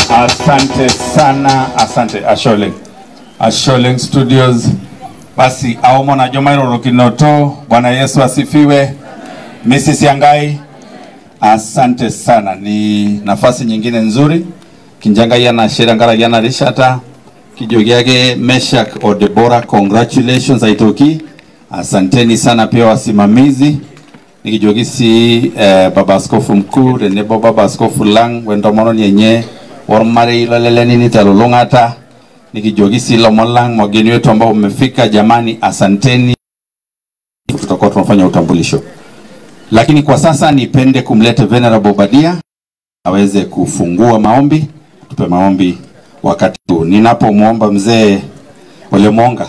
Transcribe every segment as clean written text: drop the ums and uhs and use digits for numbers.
Asante sana, asante Asholeng. Asholeng Studios. Basi aomo na Jomairo Rokinoto. Bwana Yesu asifiwe. Mrs. Yangai, asante sana. Ni nafasi nyingine nzuri. Kinjanga yana shirangara yana rishata. Kijogiage Meshak o Deborah, congratulations aitoki. Asanteni sana pia wasimamizi. Nikijogisi baba askofu mkuu, renebo baba askofu lang, wendomono nyenye ormare ilalele nini talolongata. Nikijogisi lomolang wageni wetu ambao umefika, jamani asanteni. Tutakuwa tunafanya utambulisho. Lakini kwa sasa nipende kumlete Venerable Badia aweze kufungua maombi, tupe maombi wakati huu. Ninapomuomba mzee Olemonga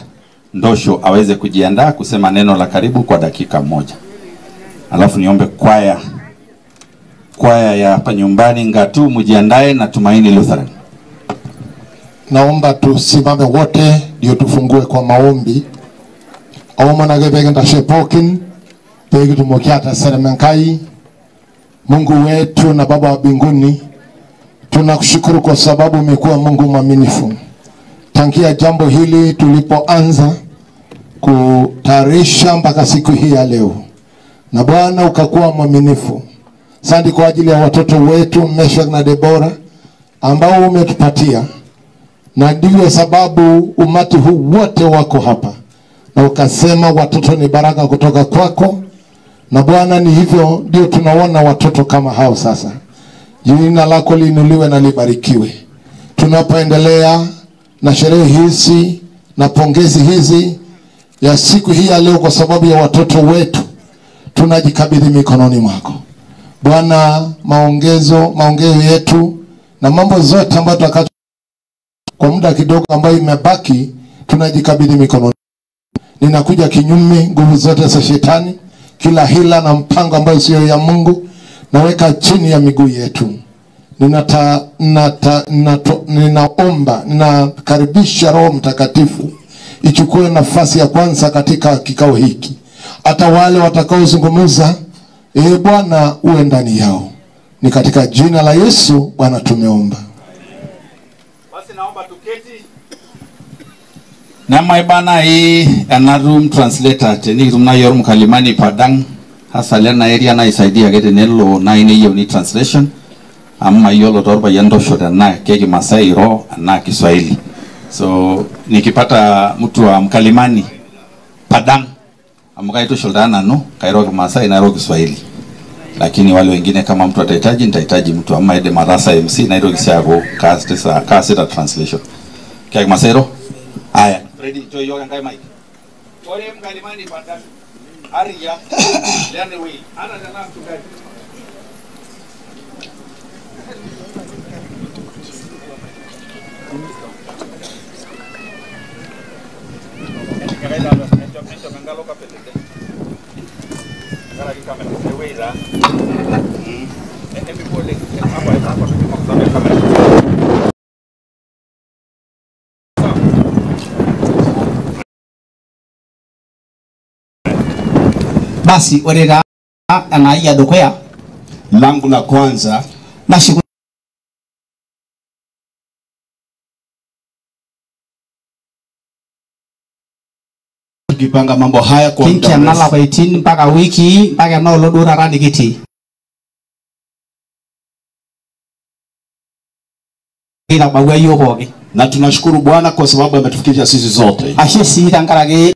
Ndosho aweze kujiandaa kusema neno la karibu kwa dakika moja. Alafu niombe kwaya ya hapa nyumbani Ngatu mjiandae na Tumaini Lutheran. Naomba tusimame wote ndio tufungue kwa maombi. Aomba na shepokin pegi tumokiata seremenkai. Mungu wetu na Baba wa mbinguni, tunakushukuru kwa sababu umekuwa Mungu mwaminifu. Tangia jambo hili tulipoanza kutayarisha mpaka siku hii ya leo, na Bwana ukakuwa mwaminifu. Asante kwa ajili ya watoto wetu Meshak na Debora ambao umetupatia, na ndiyo sababu umati huu wote wako hapa, na ukasema watoto ni baraka kutoka kwako. Na Bwana ni hivyo ndio tunaona watoto kama hao sasa. Jina lako liinuliwe na libarikiwe. Tunapoendelea na sherehe hizi na pongezi hizi ya siku hii ya leo kwa sababu ya watoto wetu, tunajikabidhi mikononi mwako Bwana. Maongeo yetu na mambo zote ambayo tutakacho kwa muda kidogo ambayo imebaki, tunajikabidhi mikononi. Ninakuja kinyume nguvu zote za shetani, kila hila na mpango ambayo sio ya Mungu naweka chini ya miguu yetu. Ninaomba, ninakaribisha Roho Mtakatifu ichukue nafasi ya kwanza katika kikao hiki. Hata wale watakaozungumza, Bwana uwe ndani yao. Ni katika jina la Yesu Bwana tumeomba. Basi naomba tuketi. Na maibana hii ana room translator teni tumna yor mkalimani padang hasa lena area na isaidia gete nelo na ine hiyo ni translation amma yolo torba yando shoda na keki Masai ro na Kiswahili. So nikipata mtu wa mkalimani padang amukai tu shoda na no kairo Masai na ro Kiswahili. Lakini wale wengine kama mtu atahitaji, nitahitaji mtu ama ede marasa MC na ilo kisiago kaseta translation. Kia masero? Aya. Ready, joy yoga ngai mic. Ore mkalimani panda. Aria. Learn way. Ana jana mchungaji. Basi ore taa enai edukuya langu la kwanza nashukuru tukipanga mambo haya kwa muda kinkena mrefu. Lapaitin mpaka wiki mpaka ena olong duo taata nikitii. Kitabawua yiok pooki. Na tunashukuru Bwana kwa sababu ametufikisha sisi zote. Ashe sii tenkaraki.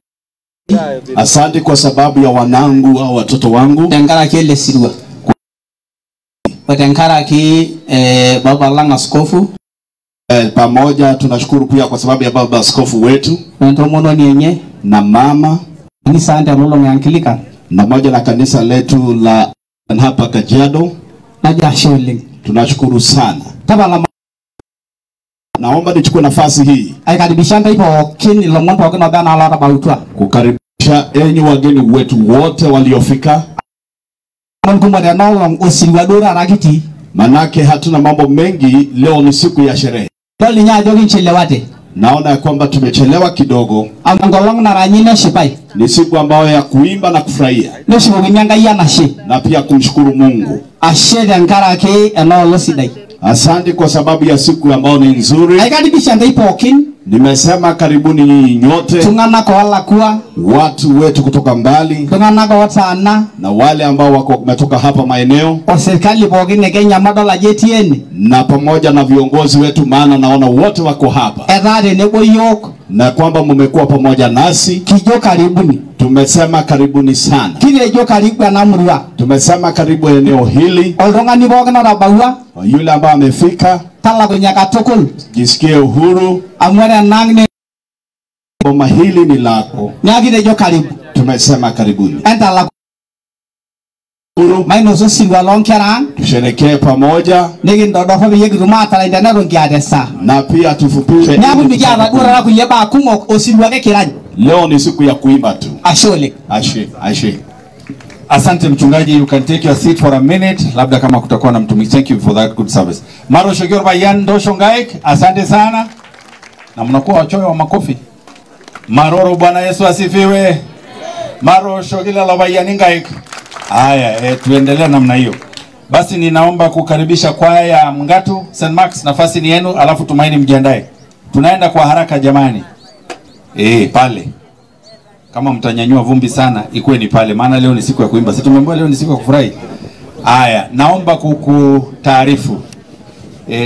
Asante kwa sababu ya wanangu au watoto wangu. Tenkaraki ele sirua. O tenkaraki baba lang askofu. Pamoja tunashukuru pia kwa sababu ya baba askofu wetu. Entomononi enye. Na mama. Kanisa telolong e Anglican. Na moja la kanisa letu la hapa Kajiado. Najo ashe oleng. Tunashukuru sana. Tapala. Naomba nichukue nafasi hii aikaribisha ntae pookin ilomon pookin oba enaa lootabautua. Kukaribisha enyi wageni wetu wote waliofika. Kumok tena olong osirua duo taata kitii. Manake hatuna mambo mengi, leo ni siku ya sherehe. Idol ninye ajo kinchelewate. Naona ya kwamba tumechelewa kidogo. Amu enkolong naranyi neshipai. Ni siku ambayo ya kuimba na kufurahia. Neshukokini Enkai enashe. Na pia kumshukuru Mungu. Ashe tenkaraki ena olong sidai. Asante kwa sababu ya siku ambayo ni nzuri. Aikaribisha ntae pookin. Nimesema karibuni nyinyi nyote. Iltung'anak oolakua. Watu wetu kutoka mbali. Iltung'anak ootaana. Na wale ambao wako wametoka hapa maeneo. O serikali pookin e Kenya madol ajo etii ene. Na pamoja na viongozi wetu, maana naona wote wako hapa. Etaa tenebo yiok. Na kwamba mmekuwa pamoja nasi. Kijo karibuni. Tumesema karibuni sana. Kitejo karibu ena murua. Tumesema karibu eneo hili. Oltung'ani pookin otabawua. Yule ambaye amefika. Talakunya katukul. Jisikie uhuru. Amu ore enaang' ni boma hili ni lako. Neeku kitejo karibu. Tumesema karibuni. Entalaku. Uhuru. Mainosa osirua loonkera ang'. Tusherekee pamoja. Nikintodorrop peyie kitum aatarany teneton kiata esaa. Na pia tufupishe. Neeku mikiata duo taata kulie baa kumok, osirua ake kirany. Leo ni siku ya kuimba tu. Ashe oleng. Ashe, ashe. Asante mchungaji, you can take your seat for a minute. Labda kama kutakuwa na mtumishi. Thank you for that good service. Maro Shogor Bayan Ndosho Ngaik, asante sana. Na mnakuwa wachoyo wa makofi. Maroro, Bwana Yesu asifiwe. Maro Shogila Labayan Ngaik. Haya, tuendelee namna hiyo. Basi ninaomba kukaribisha kwaya ya Mngatu St. Mark's, nafasi ni yenu, alafu Tumaini mjiandae. Tunaenda kwa haraka jamani. Pale. Kama mtanyanyua vumbi sana, ikuwe ni pale, maana leo ni siku ya kuimba. Si tumeambiwa leo ni siku ya kufurahi. Haya, naomba kukutaarifu.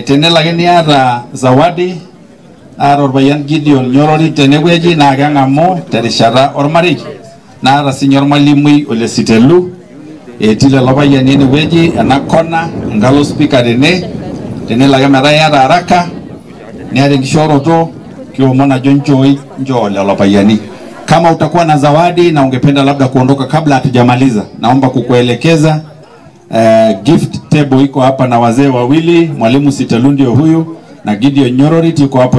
Tenela geni ara zawadi ara orbayan Gideon Nyorori tenewueji naa keng'amu terishata ormarei. Naata sinye ormalimui ole Sitelu. Etii lelo payiani enewueji ena kona enkalo speaker tene. Tenelo ake metaa iyata haraka niata enkishooroto kiomon ajo nchooi nchoo lelo payiani. Kama utakuwa na zawadi na ungependa labda kuondoka kabla hatujamaliza, naomba kukuelekeza gift table iko hapa na wazee wawili, mwalimu Sitelu ndio huyu na Gideon Nyorori yuko hapo.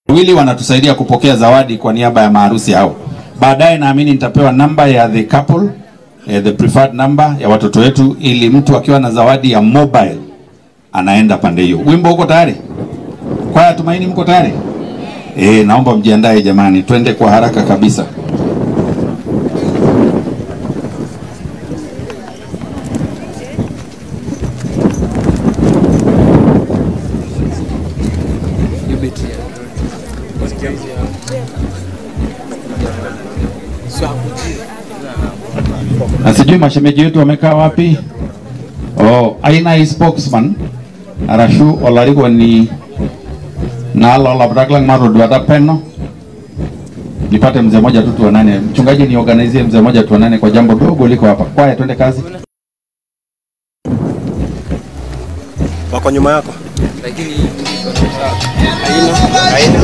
Wawili wanatusaidia kupokea zawadi kwa niaba ya maharusi hao. Baadaye naamini nitapewa namba ya the couple, the preferred number ya watoto wetu, ili mtu akiwa na zawadi ya mobile anaenda pande hiyo. Wimbo uko tayari? Kwaya Tumaini mko tayari? Naomba mjiandae jamani, twende kwa haraka kabisa. Na sijui mashemeji wetu wamekaa wapi? Oh, aina hii spokesman arashu olarikoni naa loolaputaki lang matoduata peno. Nipate mzee mmoja tu tuonane. Mchungaji, niorganizie mzee mmoja tuonane kwa jambo dogo liko hapa. Kwaya, twende kazi. Wako nyuma yako. Lakini haina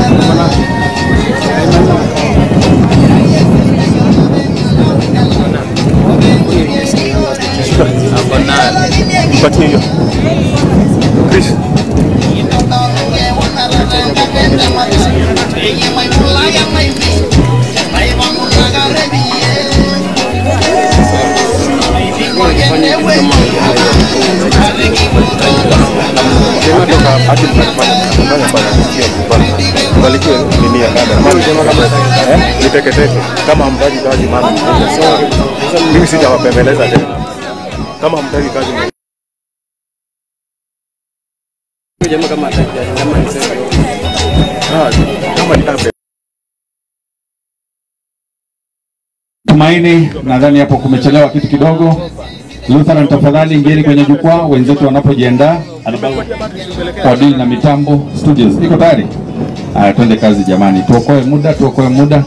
Mpatie hiyo. Chris. Ni teketeke kama hamtaki kazi mama. Mimi sitawapembeleza tena. Kama hamtaki kazi kama nitape. Tumaini, nadhani hapo kumechelewa kitu kidogo. Lutheran, tafadhali ingieni kwenye jukwaa wenzetu wanapojiandaa kwa dili na mitambo studios. Iko tayari? Haya, twende kazi jamani. Tuokoe muda, tuokoe muda.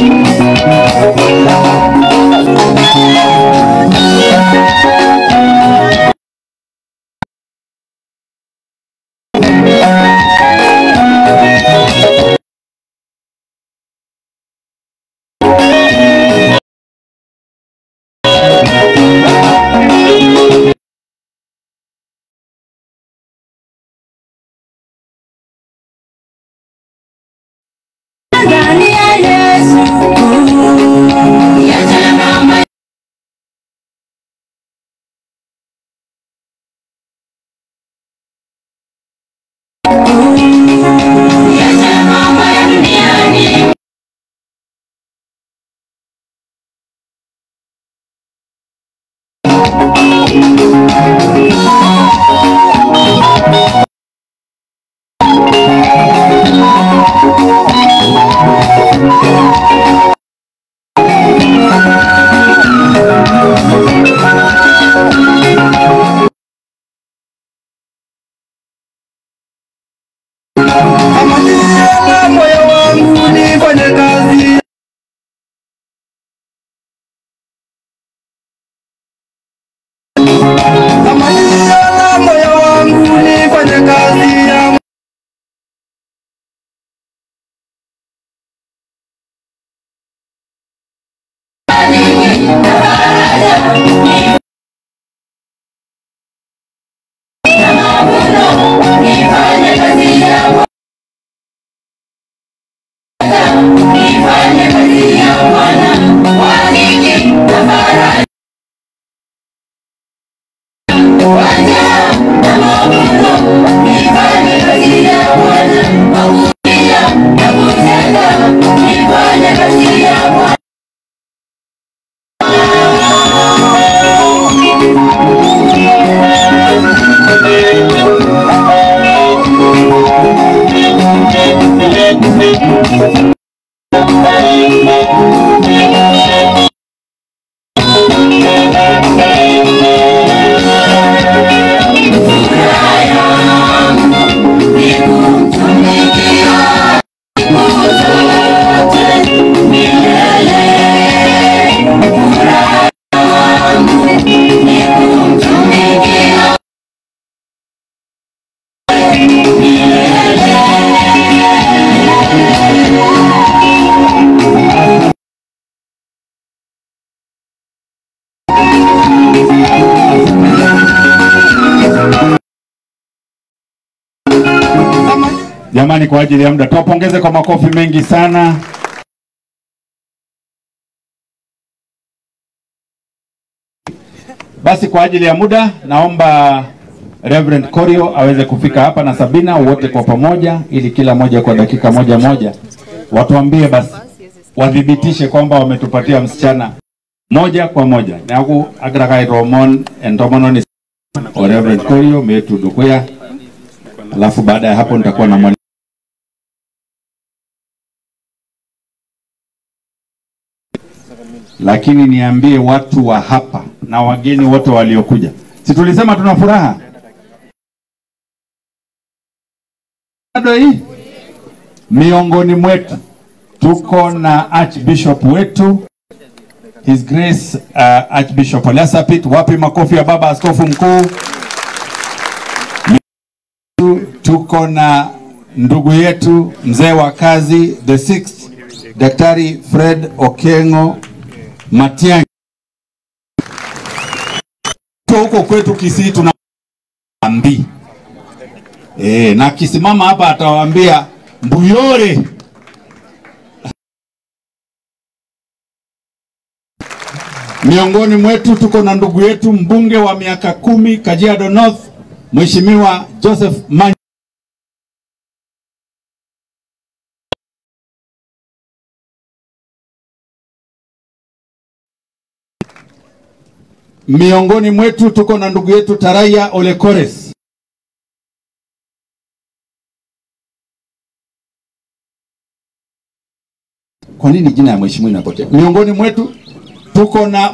Thank you. Jamani, kwa ajili ya muda tuwapongeze kwa makofi mengi sana. Basi kwa ajili ya muda naomba Reverend Korio aweze kufika hapa na Sabina wote kwa pamoja, ili kila moja kwa dakika moja moja watuambie basi, wadhibitishe kwamba wametupatia msichana moja kwa moja. Neaku agira kaitoomon entomononi o Reverend Korio meetu dukuya, alafu baada ya hapo nitakuwa na mwalimu. Lakini niambie watu wa hapa na wageni wote waliokuja, si tulisema tuna furaha? Hii miongoni mwetu tuko na Archbishop wetu His Grace Archbishop Olesapit. Wapi makofi ya baba askofu mkuu? Tuko na ndugu yetu mzee wa kazi the sixth, Daktari Fred Okengo Matiang'i. Huko kwetu Kisii tuna ambi. Na akisimama hapa atawaambia Mbuyore. Miongoni mwetu tuko na ndugu yetu mbunge wa miaka 10 Kajiado North, Mheshimiwa Joseph Many. Miongoni mwetu tuko na ndugu yetu Taraya Olekores. Kwa nini jina ya mheshimiwa inapotea? Miongoni mwetu tuko na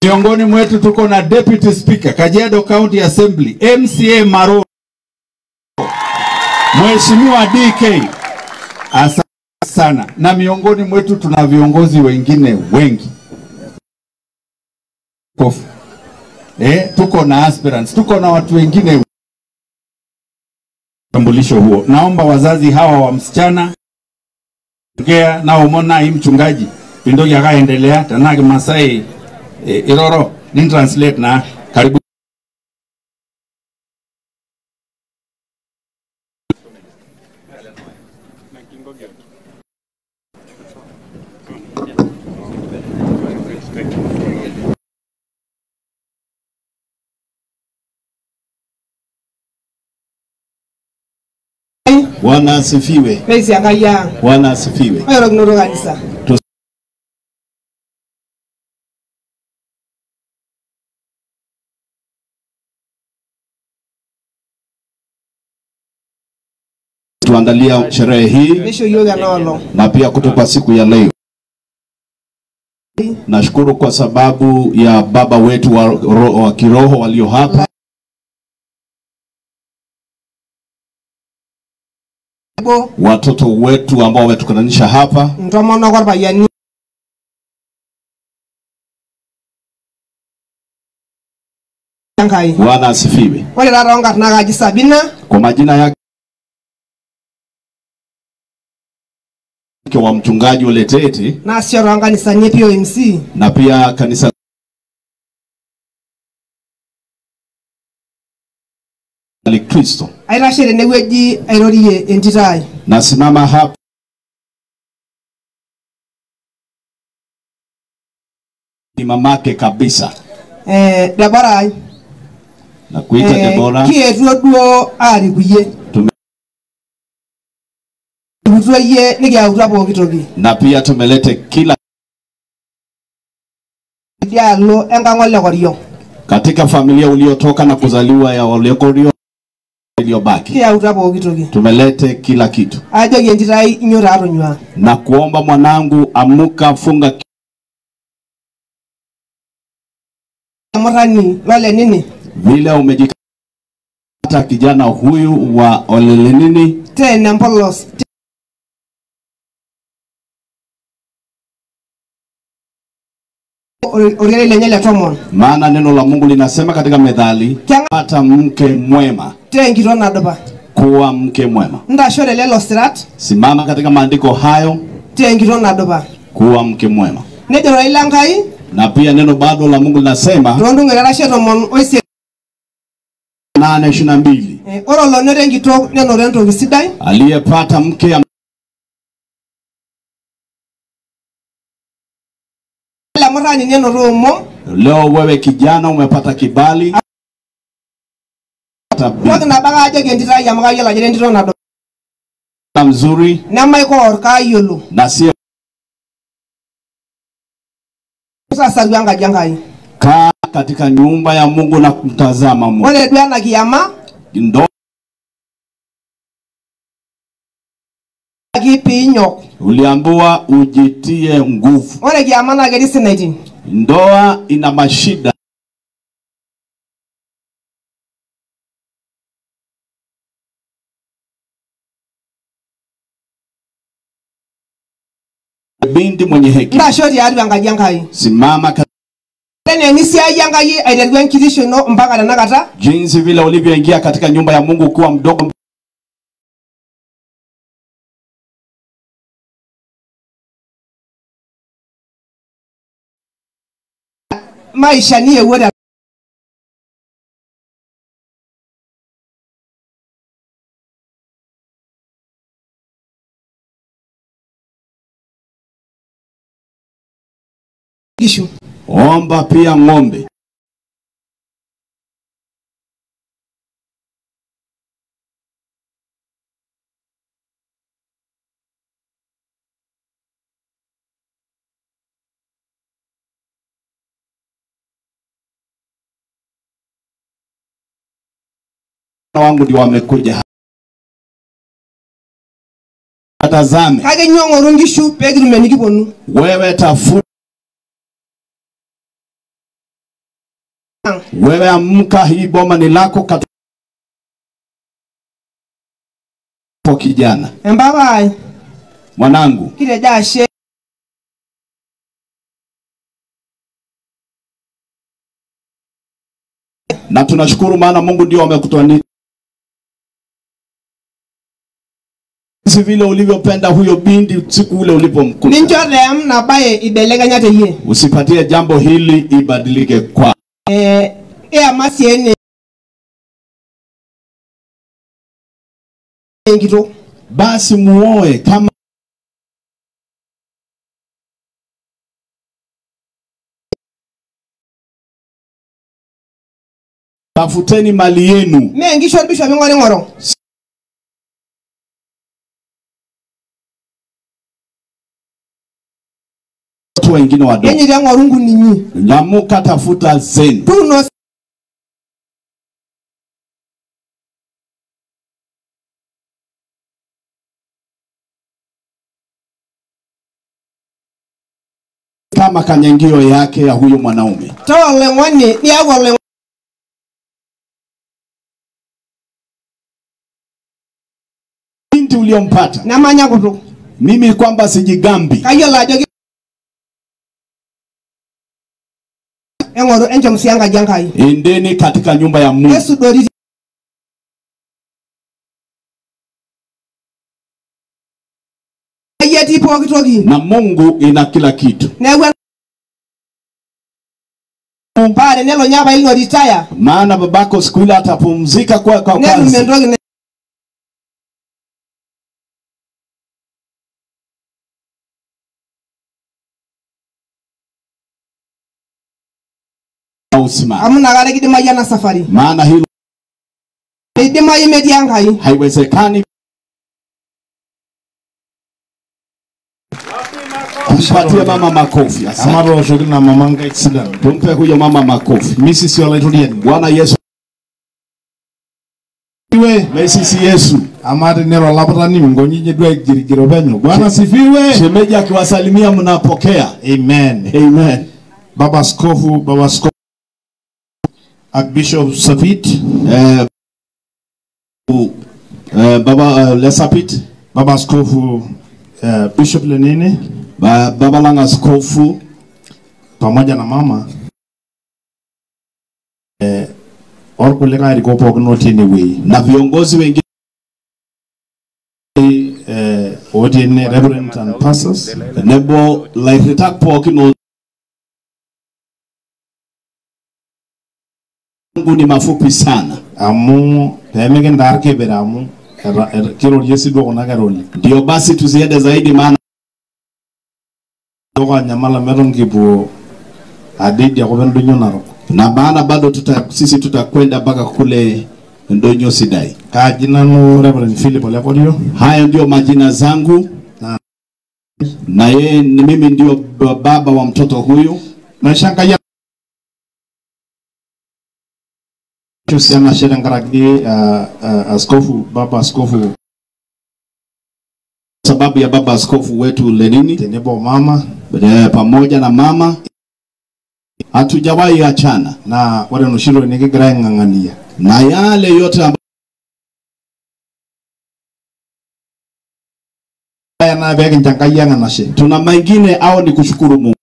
miongoni mwetu tuko na Deputy Speaker Kajiado County Assembly MCA Maro, Mheshimiwa DK. Asante sana. Na miongoni mwetu tuna viongozi wengine wengi. Kofu. Tuko na aspirants, tuko na watu wengine. Tambulisho huo. Naomba wazazi hawa wa msichana ongea na umona hii mchungaji pindoki akaendelea tanaki Masai iroro ni translate na karibu. Bwana asifiwe. Bwana asifiwe. Tuandalia sherehe hii na pia kutupa siku ya leo. Nashukuru kwa sababu ya baba wetu wa kiroho walio hapa. Watoto wetu ambao wametukutanisha hapa. Bwana asifiwe. Kwa majina yake wa mchungaji Oletete na pia kanisa la Kristo. Nasimama hapa ni mamake kabisa. Debora na kuita Debora. Na pia tumelete kila katika familia uliotoka na kuzaliwa ya Olekorio iliyobaki. Tumelete kila kitu. Na kuomba mwanangu, amuka, funga vile umejikata kijana huyu wa Olelenini. Maana neno la Mungu linasema katika Methali, pata mke mwema, kuwa mke mwema. Simama katika maandiko hayo, Kuwa mke mwema. Nejo rorei le Enkai. Na pia neno bado la Mungu linasema 8:22. Ore olonoto enkitok nenoto entoki sidai. Aliyepata mke leo wewe kijana umepata kibali. Mzuri na sio kaa katika nyumba ya Mungu na kumtazama Mungu. Ndoa uliambiwa ujitie nguvu. Ndoa ina mashida. Binti mwenye hekima, simama jinsi vile ulivyoingia katika nyumba ya Mungu kuwa mdogo. Maisha ni ewuo Omba pia ng'ombe. Wangu ndio wamekuja. Tazame. Kake nyong'oru nkishu pee nikiponu. Wewe tafuta. Wewe amka, hii boma ni lako katika kijana. Embabai. Mwanangu. Kireja Na tunashukuru maana Mungu ndio amekutoa. Jinsi vile ulivyopenda huyo binti siku ule ulipomkuta. Usipatie jambo hili ibadilike kwa. Basi muoe kama tafuteni mali yenu. Watu wengine wadogo. Nyamuka, tafuta zenu. Kama kanyangio yake ya huyo mwanaume. Binti uliompata. Mimi kwamba sijigambi. Endeni katika nyumba ya Mungu. Na Mungu ina kila kitu. Maana babako siku ile atapumzika kwa kazi. Maana hilo haiwezekani. Tumpatie mama makofi. Tumpe huyo mama makofi. Bwana Yesu. Mesisi Yesu. Bwana sifiwe. Shemeji akiwasalimia mnapokea. Amen. Amen. Baba Askofu, Baba Askofu Archbishop Sapit, Baba Lesapit, Baba Askofu Bishop Lenini, Baba Langa Askofu pamoja na mama orkuleka arikok pookin otii enewueji na viongozi wengine Otii ene reverend and pastors. Tenebo lairitak pookin yangu ni mafupi sana. Amu peemikintaar keper amu kirorie sii duo kuna kera oleng. Ndio basi tusiende zaidi maana anyamal amu eton kipuo ade idia kop endonyo Narok. Na maana bado sisi tutakwenda mpaka kule Ndonyo Sidai. Kaji nanu Reverend Philip Olekorio. Haya ndio majina zangu. Na yeye ni mimi ndio baba wa mtoto huyu. Naisho Enkai enashe tenkaraki askofu, baba askofu, sababu ya baba askofu wetu Lenini tenebo mama pamoja na mama hatujawahi achana. Na ore enoshi toki nikigira aing'ang'ania na yale yote naa peekincho Enkai ang' enashe. Tuna mengine au ni kushukuru Mungu.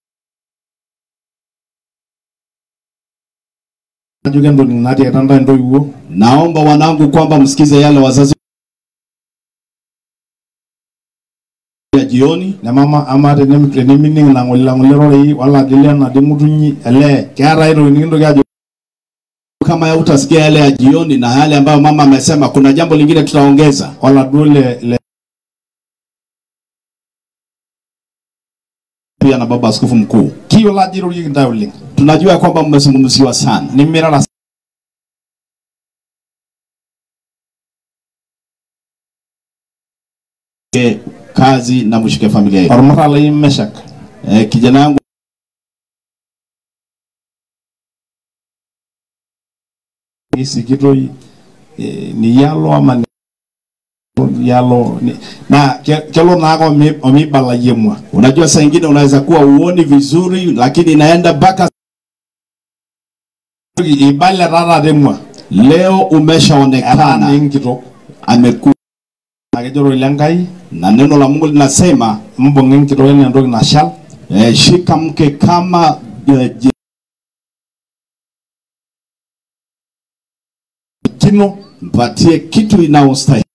Ajoki entoning natiakita ntae intoiwuo. Naomba wanangu kwamba msikize yale wazazi ya jioni. Nemama ama tenimining ina ng'ole rorei wala dii lenadi ng'utunyi elee keeta ai toki nikintoki ajo kama utasikia yale ya jioni na yale ambayo mama amesema, kuna jambo lingine tutaongeza. Oladuo le pia na baba askofu mkuu. Kiyiolo ajo eirorieki ntae oleng. Tunajua kwamba mmezungumziwa sana. Nimirara kazi na mshike familia yetu. Ormurra lai Meshak. Kijana wangu isikitoi ni yalo ama ni yalo na kelo naake omeibalayie emua. Unajua saa ingine unaweza kuwa uoni vizuri lakini inaenda mpaka ibale taata emua. Leo umeshaonekana enkitok amekuwa akejo ile Enkai na neno la Mungu linasema mbung'a enkitok enaa entoki nashal. Shika mke kama kino, mpatie kitu inayostahili.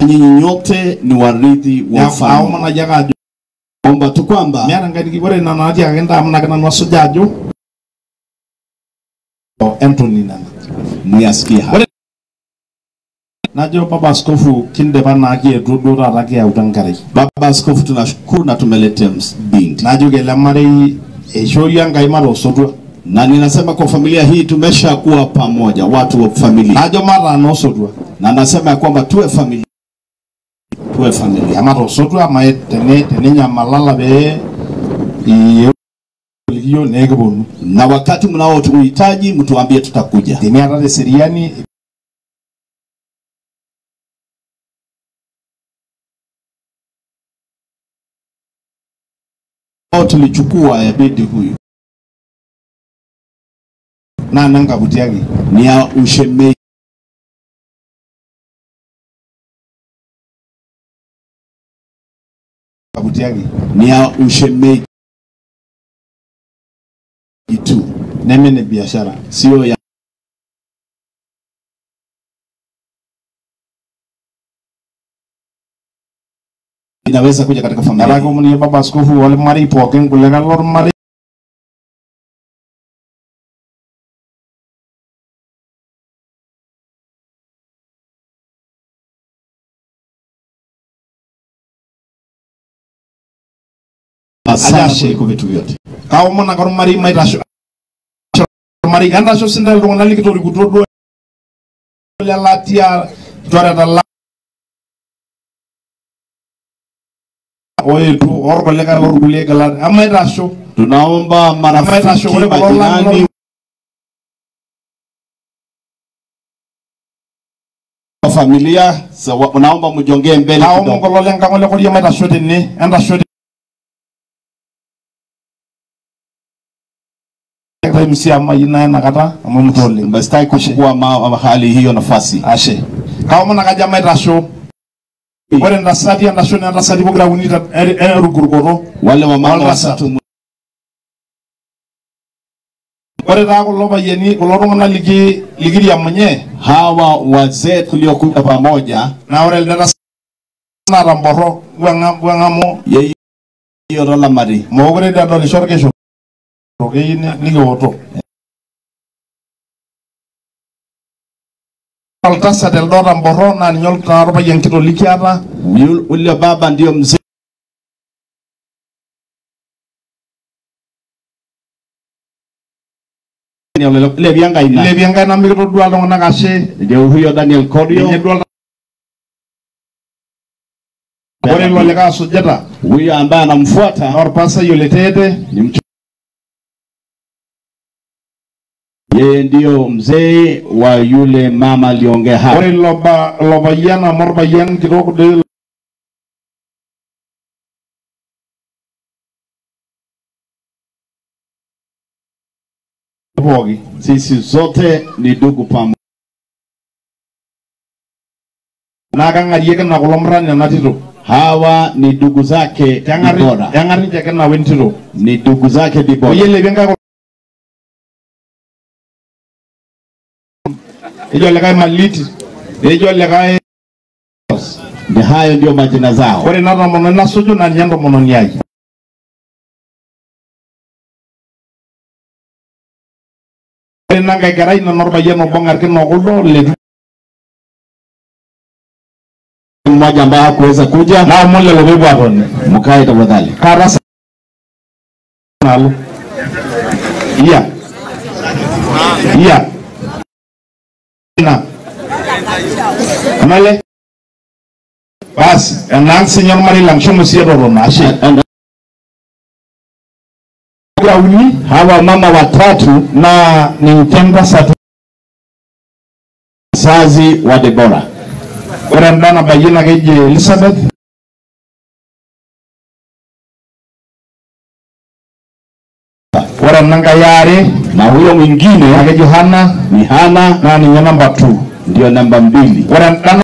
Nyinyi nyote ni warithi wa ufalme. Omba tu kwamba miata Enkai ore ina natiakaki ntae amu nake nanu asuja ajo Anthony nena muyasikie haya. Najo baba askofu kindipa naa kietuo duo taata kiyautua enkerai. Baba askofu tunashukuru na tumeletea binti. Najoki ele marei eishooyie Enkai matosotua. Na ninasema kwa familia hii tumeshakuwa pamoja, watu wa familia. Najo mataa noosotua. Na nasema ya kwamba tuwe familia. Tuwe familia. Matosotua ama teninyamalala pee iyieu nekiponu. Na wakati mnaotuhitaji mtuambie, tutakuja. Teniatata eseriani tulichukua ya binti huyu naa nenkaputi ake ni ya ushemeji. Kaputi ake ni ya ushemeji tu, neme ne biashara, sio ya inaweza kuja katika familia. Neeku aomonoki baba askofu olmarei pookin kulikae lormarei sana kuliko vitu vyote. Kaomon ake ormarei maitasho ormarei, entasho sintae iltung'anak likitorikutuo duo lelatia ilchoreta lang oetuo orkulikae lorkulie gilat emaitasho. Tunaomba marafiki, majirani wa familia, naomba mjongee mbele Kaomon kidogo. kulo lenkang' olekorio maitasho tene, entasho Sitaki kuchukua hali hiyo nafasi. Ashe. Kaomon ake ajo maitasho. Ore ntasati entasho naa ntasati pokira uni erukurukoto. Wale wamama watatu Ore taa kulo payiani kulo tung'anak likiriamunye hawa wazee tuliokuja pamoja na ore elde tasat naa tamboro weng'amu yeye olamari mookure dii edolisho orkishu keyieu nikioto. Oltasat elde otamboro naa ninye orpayian kitok likiata. Ule baba ndio mzee Ilepie enkaina mikitodua iltung'anak ashe. Ndio huyo Daniel Korio. Ore ilo likae osujita huyo ambaye anamfuata naa orpasai oleteete ni mtu, yeye ndio mzee wa yule mama aliongea hapa. Ore ilo payian amu orpayian kitok doi pooki. Sisi zote ni ndugu pamoja. Naa kang'arieki na kulo murran ena tito. Hawa ni ndugu zake Dibora. Keng'ar ninche kina we entito. Ni ndugu zake Dibora. Oyie ilepie nkaik. Ejo likae Maliti, ejo likae. Ni hayo ndio majina zao. Ore ina tomononi nasuju naa ninye entomononi ai. Ore ina nkae kerai naa enorpayian obo ng'arkin okuldo leitu mmoja ambaye hakuweza kuja. Naomon lelo peepuo aatoni. Mkae tafadhali. Kaata nalo. Iya. Iya. Ina. Anale. Basi, enaang sinye ormarei lang shomo siiyie totona ashe. Uni Hawa mama watatu naa ninche ntasati mzazi wa Debora. Ore enda nabayie naa keji Elizabeth. Ore ena nkae are na huyo mwingine naa keji Hana ni Hana naa ninye namba 2 ndio namba 2. Ore enda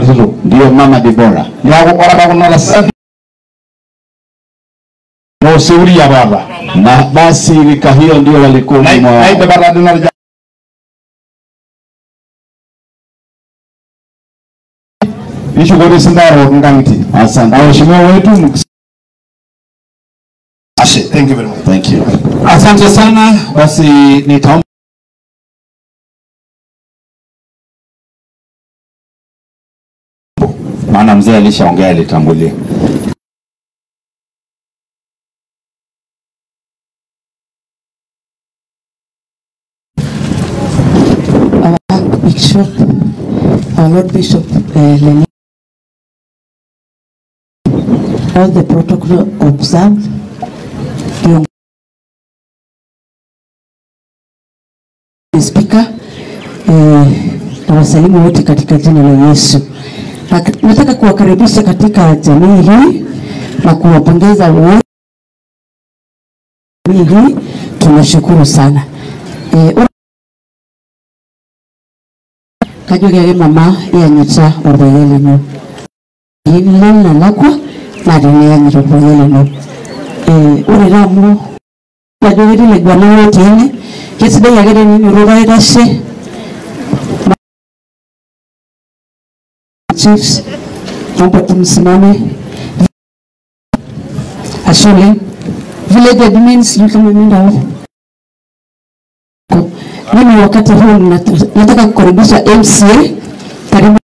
tito ndio mama Debora. Neeku ore apa kuna tasati naa oseuri apa apa. Na basi rika hiyo ndio walikuwa Naidipa taa dii ina nishukuru sindaroki nkang'itie. Asante. Na waheshimiwa wetu ashe. Thank you very much. Thank you. Asante sana. Basi nitaomba maana mzee alishaongea alitangulia. Our Bishop, our Lord Bishop Lenny, all the protocol observed. The speaker, na wasalimu wote katika jina la Yesu. Nataka kuwakaribisha katika jamii hii na kuwapongeza wote. Jamii hii tunashukuru sana. Kajoki ake mama iyanyita orpayian lino. Ilo nalakwa naa teniyanyita orpayian lino. Ore taa amu ajo ketii ilaiguanak otii ene, kesidai ake teninyototo aitashe. Chiefs, naomba tumsimame. Ashole, village admins, sijui kama imeenda wapi. Mimi wakati huu nataka kukaribisha MCA. Karibu.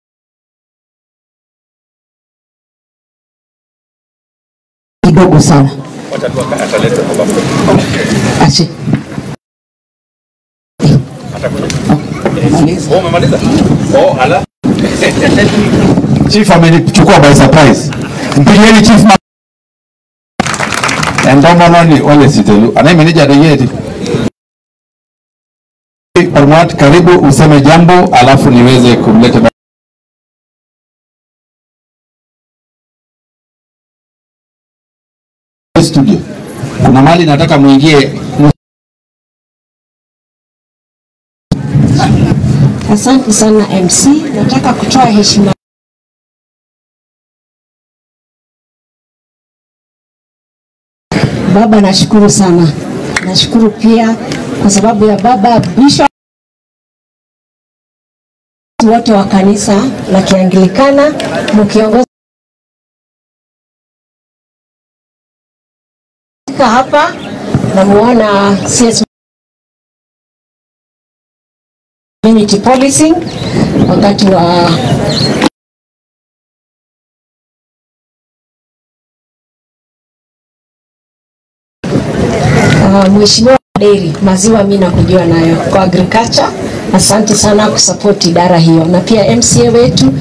Kidogo sana. Ache. Oh, ala. Chief amenichukua by surprise. Mpigieni chief. Entomononi ole sitelu. Anaye meneja adeyeti. Ormuat, karibu useme jambo alafu niweze kumleta studio. Kuna mali nataka muingie. Asante sana MC, nataka kutoa heshima Baba, nashukuru sana. Nashukuru pia kwa sababu ya baba Bishop, wote wa kanisa la Kianglikana mkiongoza hapa, namuona CS Community Policing wakati wa Mheshimiwa Dairy, maziwa mimi nakujua nayo kwa agriculture. Asante sana kusupport idara hiyo, na pia MCA wetu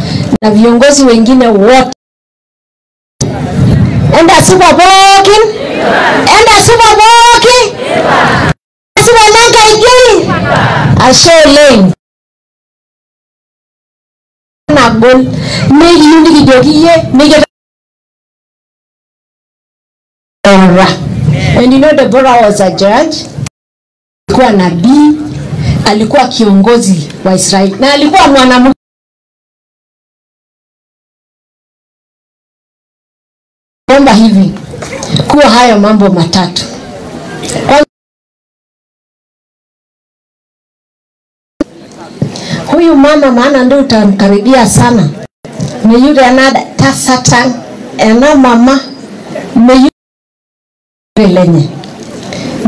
na viongozi wengine wote. Enda super boki, enda super boki, super nanka igi asho lane na gol ne yundi kijokiye ne. And you know Deborah was a judge. Alikuwa nabii, alikuwa kiongozi wa Israeli, na alikuwa mwanamke. Omba hivi kuwa hayo mambo matatu. Huyu mama maana ndio utamkaribia sana. Ni yule anada tasatan ena mama meyu lenye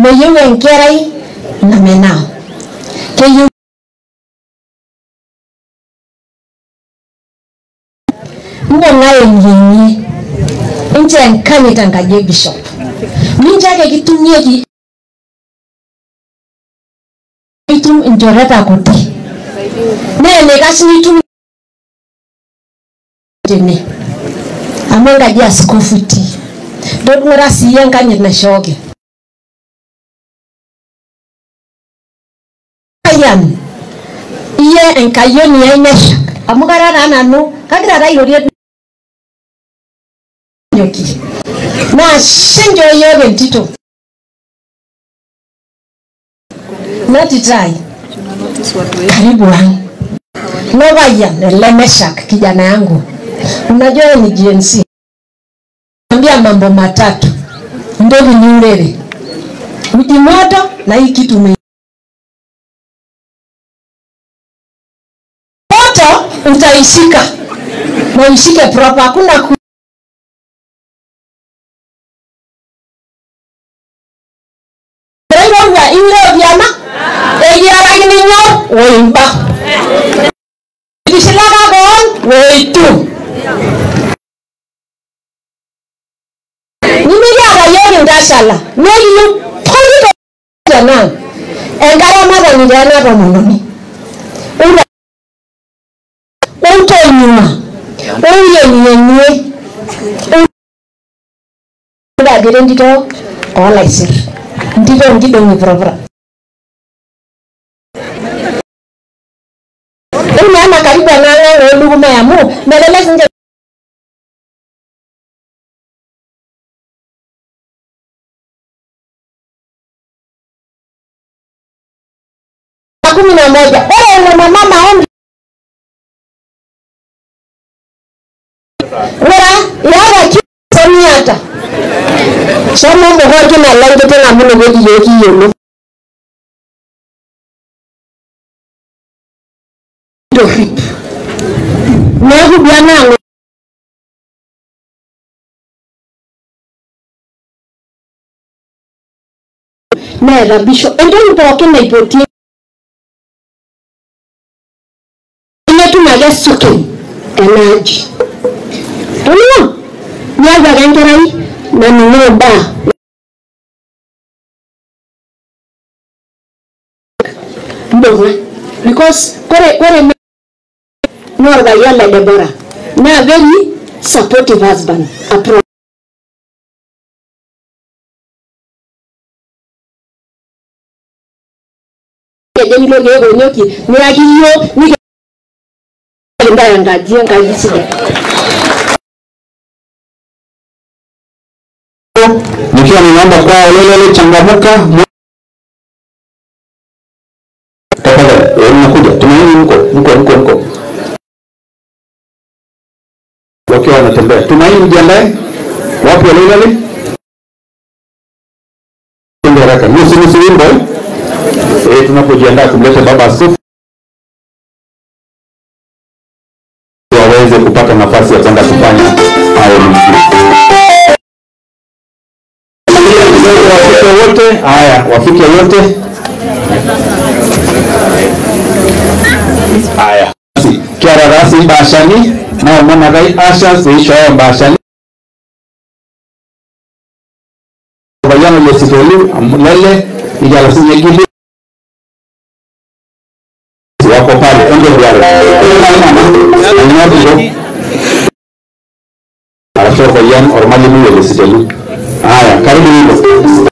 meyu enkerai na menao keyu mbona yenye nje enkanyit enkaji bishop ninche ake kitumieki itum inchoreta kuti naa eneikash nitum tene amu enkaji askofu itii. Todung'ura siyie enkanyit naishooki. Ayan iyie enkayioni ai Meshak amu kara taa nanu kagira taa airorie nyoki naa shinjo yiok entito natitai karibu ang Lopayian ele Meshak kijana yangu, unajua ni GNC. Ambia mambo matatu ndio niurere uji moto na hii kitu moto utaishika na ushike proper, hakuna Because kore no orpayian le Deborah na very supportive husband. Nikiwa ninaomba kwa Olelele changamuka. Tafadhali mnakuja, tumaini mko mko. Wakiwa wanatembea. Tumaini mjiandae. Wapi Olelele? Twende haraka. Nusu nusu wimbo. Tunapojiandaa kumleta baba askofu waweze kupata nafasi ya kwenda kufanya hayo mengine. Wafike wote, haya, wafike wote. Haya. Kiara rasi bashani na mwana gai asha seisho ya bashani. Bayano lesitoli amlele ijala sinyegili wako pale ende yale. Arasho bayan ormalimu lesitoli. Haya, karibu hivyo.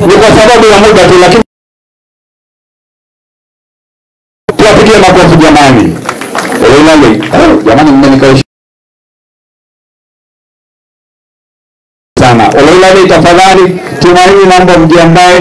Ni kwa sababu ya muda tu, lakini tuwapigie makofi jamani. Jamani, mmenikausha sana. Oloilale, tafadhali Tumaini, naomba mjiandae.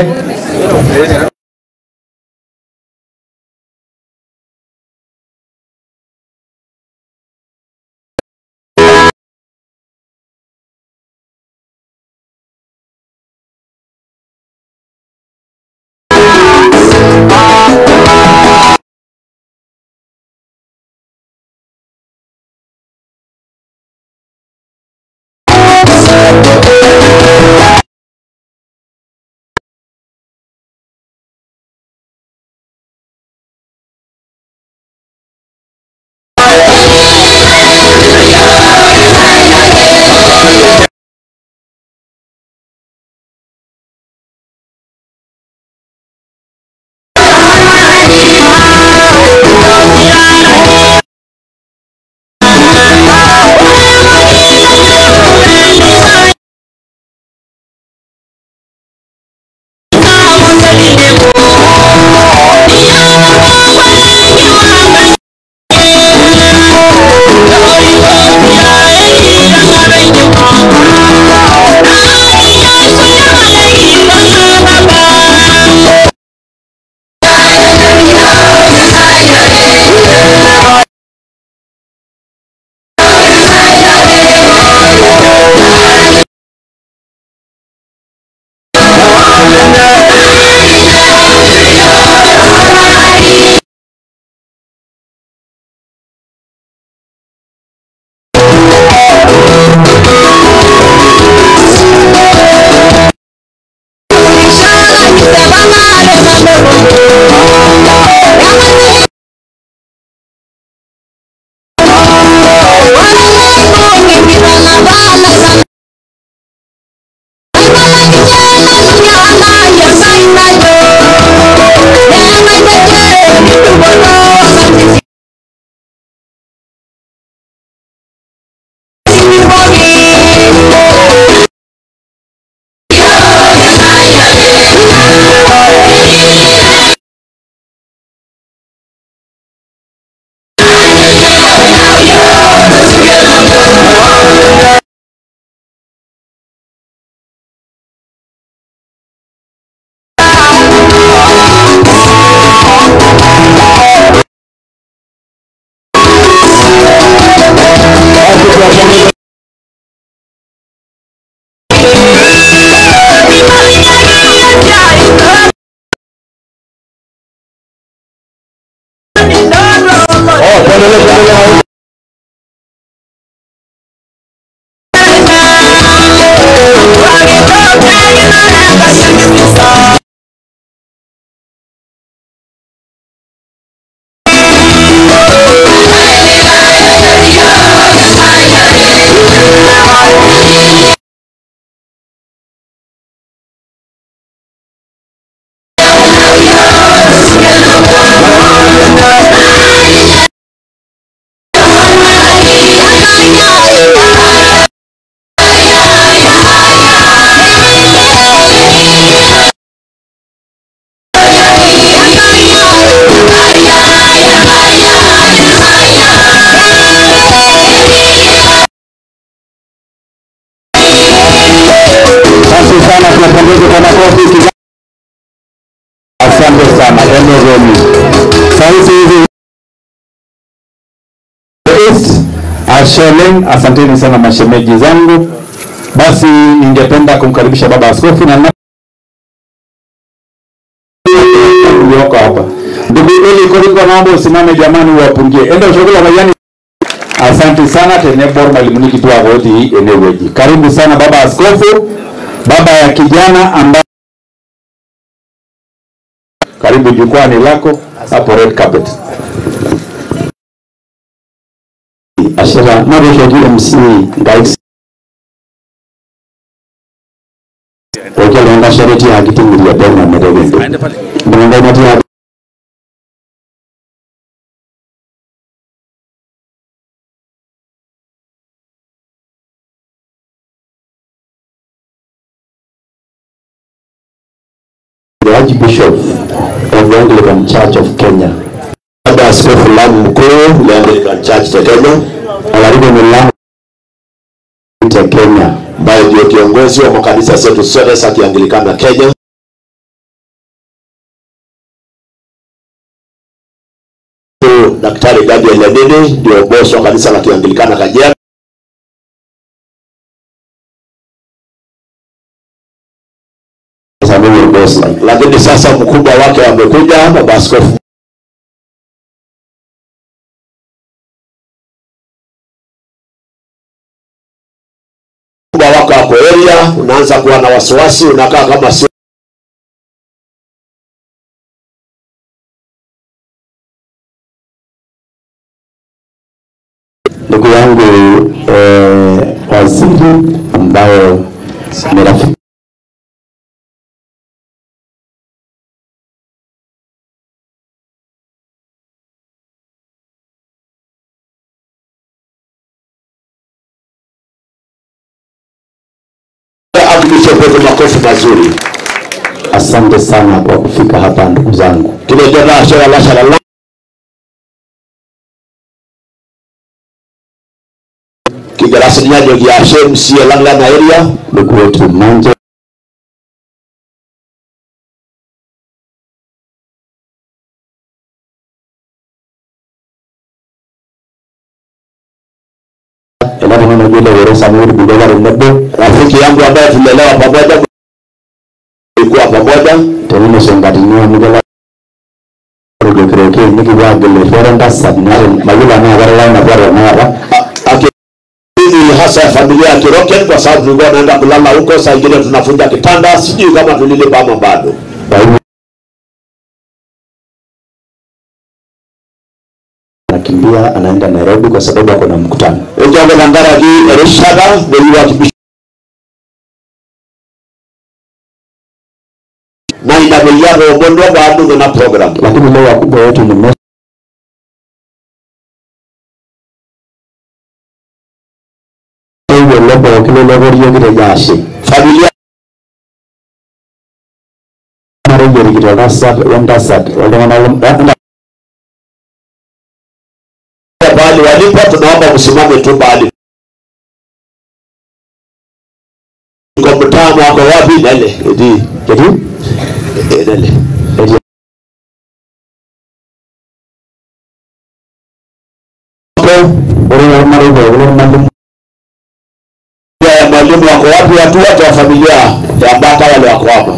Asante sana Asheleng, asanteni sana mashemeji zangu. Basi ningependa kumkaribisha baba askofu na ulioko hapa. Ndugu Eli Koringo, naomba usimame jamani, uwapungie. Enda ushogula majani. Asante sana tenebor malimuniki tu agodi eneweji. Karibu sana baba askofu, baba ya kijana ambaye karibu jukwani lako hapo red carpet. Ashera nareshoki MC guides okelenda shareti akitingiria bena meregende mrenga mati. The Archbishop of the Anglican Church of Kenya. Baba Askofu Lamu Mkuu wa Anglican Church ya Kenya, Alaribu Milango ya Kenya, ambaye ndio kiongozi wa makanisa zetu zote za Kianglikana Kenya. Daktari Gabriel Lenini ndio boss wa kanisa la Kianglikana Kajiado. Lakini sasa mkubwa wake amekuja, baba askofu mkubwa wako hapo area, unaanza kuwa na wasiwasi, unakaa kama si ndugu yangu waziri ambaye ni rafiki makofi mazuri. Asante sana kwa kufika hapa ndugu zangu. Ndugu wetu Manje rafiki yangu ambaye tulelewa pamoja, tulikuwa pamoja tenino songatinyo mugela rogekeroke nikiwagele forenda sabnare magula na warala na bora na akili hasa ya familia ya Kiroken, kwa sababu tulikuwa tunaenda kulala huko, saa nyingine tunafunja kitanda, sijui kama tulilipa ama bado. anakimbia anaenda Nairobi kwa sababu ako na mkutano. Ejo tenkaraki erishata neyieu Archbishop naa ina peyie atoomonuo paadung ena program. Lakini leo wakubwa wetu ni familia pahali walipo, tunaomba msimame tu pahali. Kwa mtaa wako wapi? Nele edi edi nele mwalimu wako wapi? Watu wote wa familia ya Mbata wale wako hapa.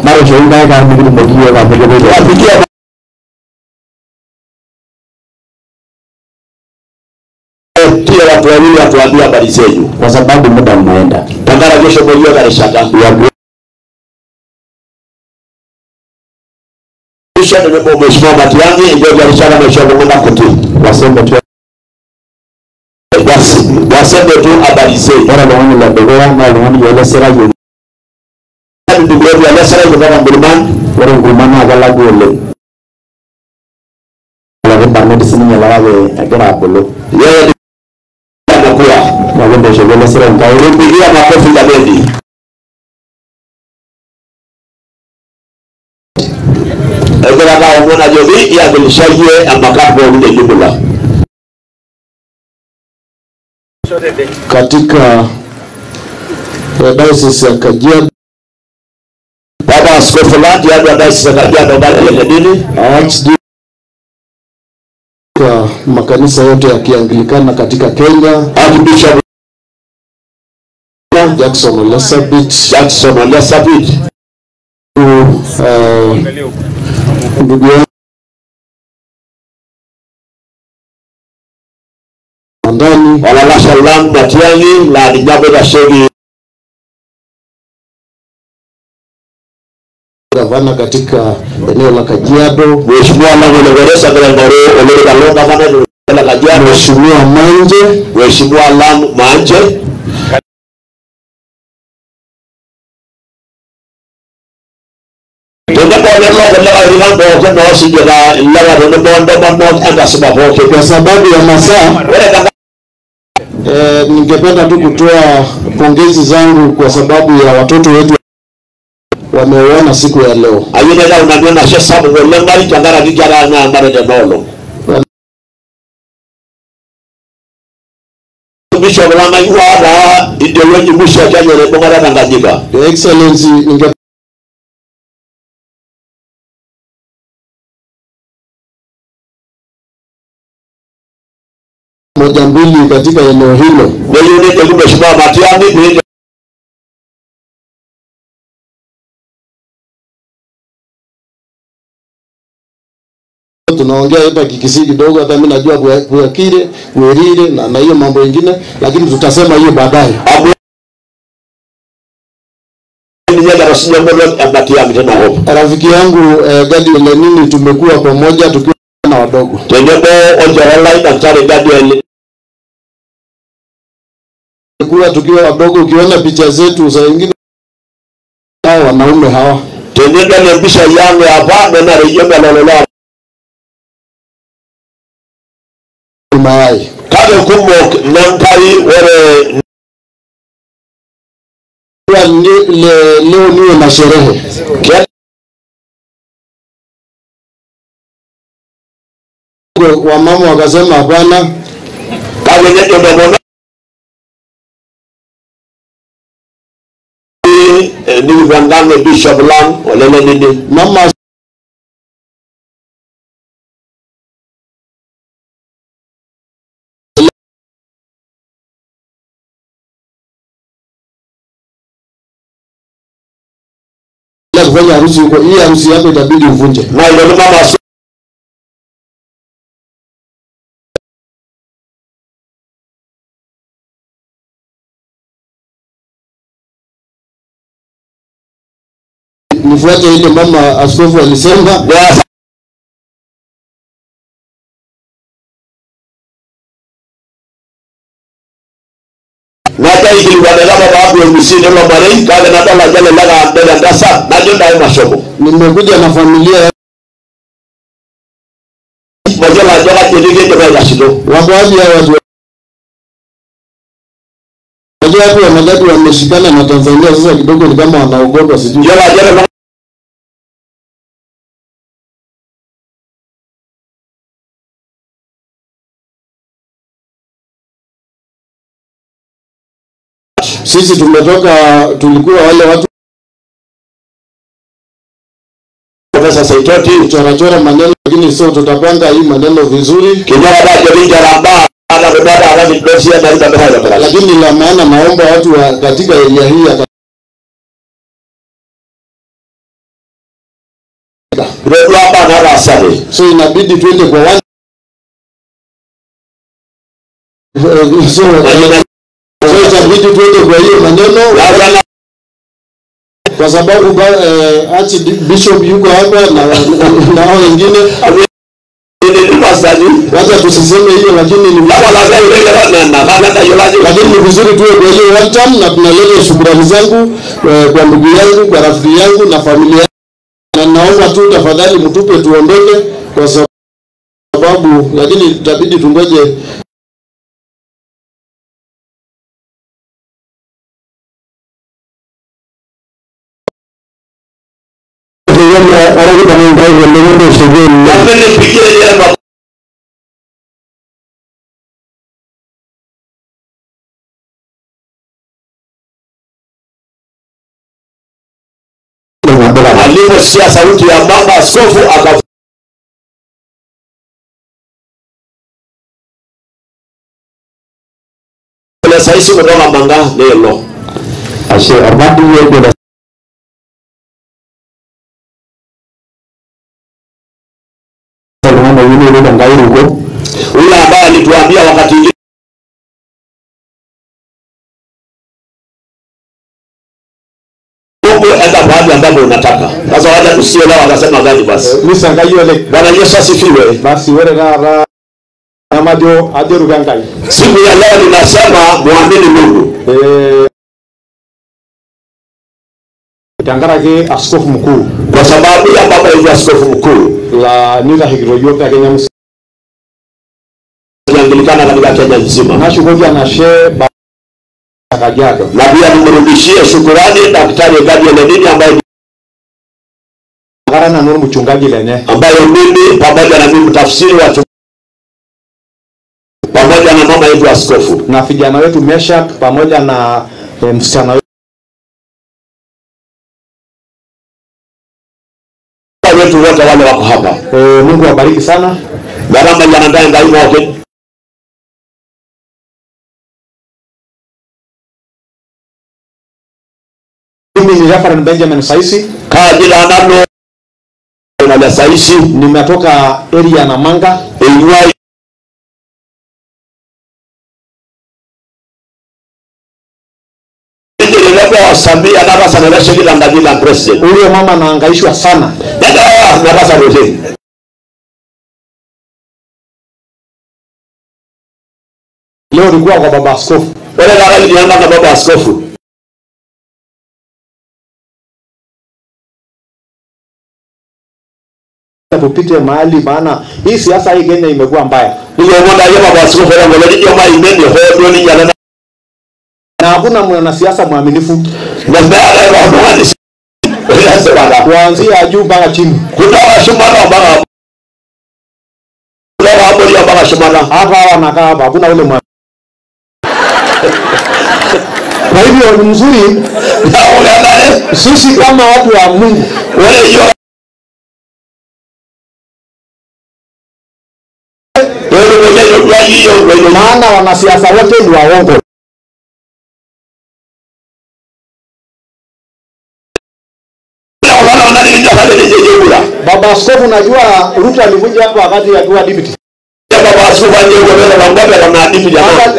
Wapigie pia watu wawili watuambie habari zenu, kwa sababu muda unaenda. Tangara kesho mwenyewe karishaka. Kisha ndio Mheshimiwa Matiang'i ndio karishaka Mheshimiwa Mwenda Kuti. Waseme tu waseme tu habari zenu. Ore oltung'ani ledukuya naa oltung'ani Ole Serai. Ndugu yetu Ole Serai kutoka Mlimani. Ore enkurma naa kelakwa oleng. Lakini barnoti sininye kake egira abulu. Yeye anakuwa. Neeku ntoshoki Ole Serai nkaik. Tupigie makofi jameni. Egira ake aomon ajoki iwakilisha iyie emakat pookin te jumla. Katika diocese ya Kajiado, Baba Askofu Landi tiatua diocese ya Kajiado Gabriel Dini, Archdeacon makanisa yote ya Kianglikana katika Kenya, Archbishop Jackson Ole Sapit, Jackson Ole Sapit, ndugu yangu ndani olalashe lang Matiang'i laa ninye apa oitasheki gavana katika eneo la Kajiado, Mheshimiwa Lang Ole Koresa egira aing'oru olorika lolgavanai le Kajiado, Mheshimiwa Manje, Mheshimiwa Lang Manje, tenebo lelo kulikae orikan pookin oosujita ilewa tenebo ontomonok enkasipa pookin. Kwa sababu ya masaa, Ore ningependa tu kutoa pongezi zangu kwa sababu ya watoto wetu wameoana siku ya leo. Ayieu naitau nanu enashe sapuk oleng ai tenkaraki kiata naa matejo enoolong. Bishop lang aing'ua taa ideology musho e Kenya naibung'are Tanganyika. Your Excellency, ninge moja mbili katika eneo hilo. Neyieu nejoki Mheshimiwa Matiang'i pee tunaongea hata Kikisii kidogo, hata mimi najua Bwakire, Bwerire na hiyo mambo mengine, lakini tutasema hiyo baadaye. Rafiki yangu Gadi Lenini, tumekuwa pamoja tukiwa na wadogo. Tenebo olchore lai Daktari Gadiel Tumekuwa tukiwa wadogo, ukiona picha zetu saa nyingine hao wanaume hawa. Tenedol empishai ang' apa nenare iyie lelo lewa mayai. Kake kumok nenkai ore leo niwe na sherehe. Wamama wakasema hapana. Kake nejo ntomonok nikipuo enkang' e Bishop lang' olele Nini. Mama kufanya harusi huko, hii harusi yako itabidi uvunje. Na ilo mama Nifuate ile mama askofu alisema. Naja ikiliwanela baba abu MC nelo marei kale nadala jale laga mbele ndasa najo ndaye masomo. Nimekuja na familia Majala jala kelege jaba yashido. Wako wapi hao watu? Unajua watu wa Magadi wameshikana na Tanzania sasa kidogo ni kama wanaogopa sijui. Jala jala Sisi tumetoka, tulikuwa wale watu Profesa Saitoti chora maneno, lakini sio, tutapanga hii maneno vizuri. Lakini la maana naomba watu wa katika area hii ya so inabidi tuende kwa one so itabidi tuende kwa hiyo maneno kwa sababu Archbishop yuko hapa na hao wengine. Wacha tusiseme hiyo, lakini ni vizuri tuwe kwa hiyo one time, na tunaleta shukrani zangu kwa ndugu yangu, kwa rafiki yangu na familia, na naomba tu tafadhali mtupe tuondoke kwa sababu, lakini itabidi tungoje Aliposikia sauti ya mama askofu aka saisi kutoka manga lelo. Ashe abadi yetu ule ambaye alituambia wakati Mungu enda pahali ambapo unataka. Sasa wacha tusielewa watasema gani basi. Bwana Yesu asifiwe. Basi wewe rara amadio aderu gangai. Siku ya leo ninasema muamini Mungu. Tangarake askofu mkuu. Kwa sababu ya baba yetu askofu mkuu la nila hikiroyoka Kenya Anglikana katika Kenya nzima. Nashukuria na she Kajiado. Na pia nimrudishie shukurani Daktari Gabriel Lenini ambaye na nuru mchungaji lenye ambaye mimi pamoja na mimi mtafsiri wa pamoja na mama yetu askofu na vijana wetu Meshak pamoja na msichana wetu wote wale wako hapa. Mungu awabariki sana. Gharama ya ndani ndani wake. Mimi ni Reverend Benjamin Saisi. Kajila nano na Saisi. Nimetoka area Namanga. Enywa Huyo mama anahangaishwa sana. Leo nilikuwa kwa baba askofu. Wale na baba askofu. Tupite mahali maana hii siasa hii Kenya imekuwa mbaya. Na hakuna mwanasiasa mwaminifu. Kuanzia juu mpaka chini. Hata hawa wanakaa hapa hakuna ule mwaminifu. Kwa hivyo ni mzuri sisi kama watu wa Mungu maana wanasiasa wote ni waongo. Baba askofu, najua Ruto alikuja hapa wakati akiwa deputy. Baba askofu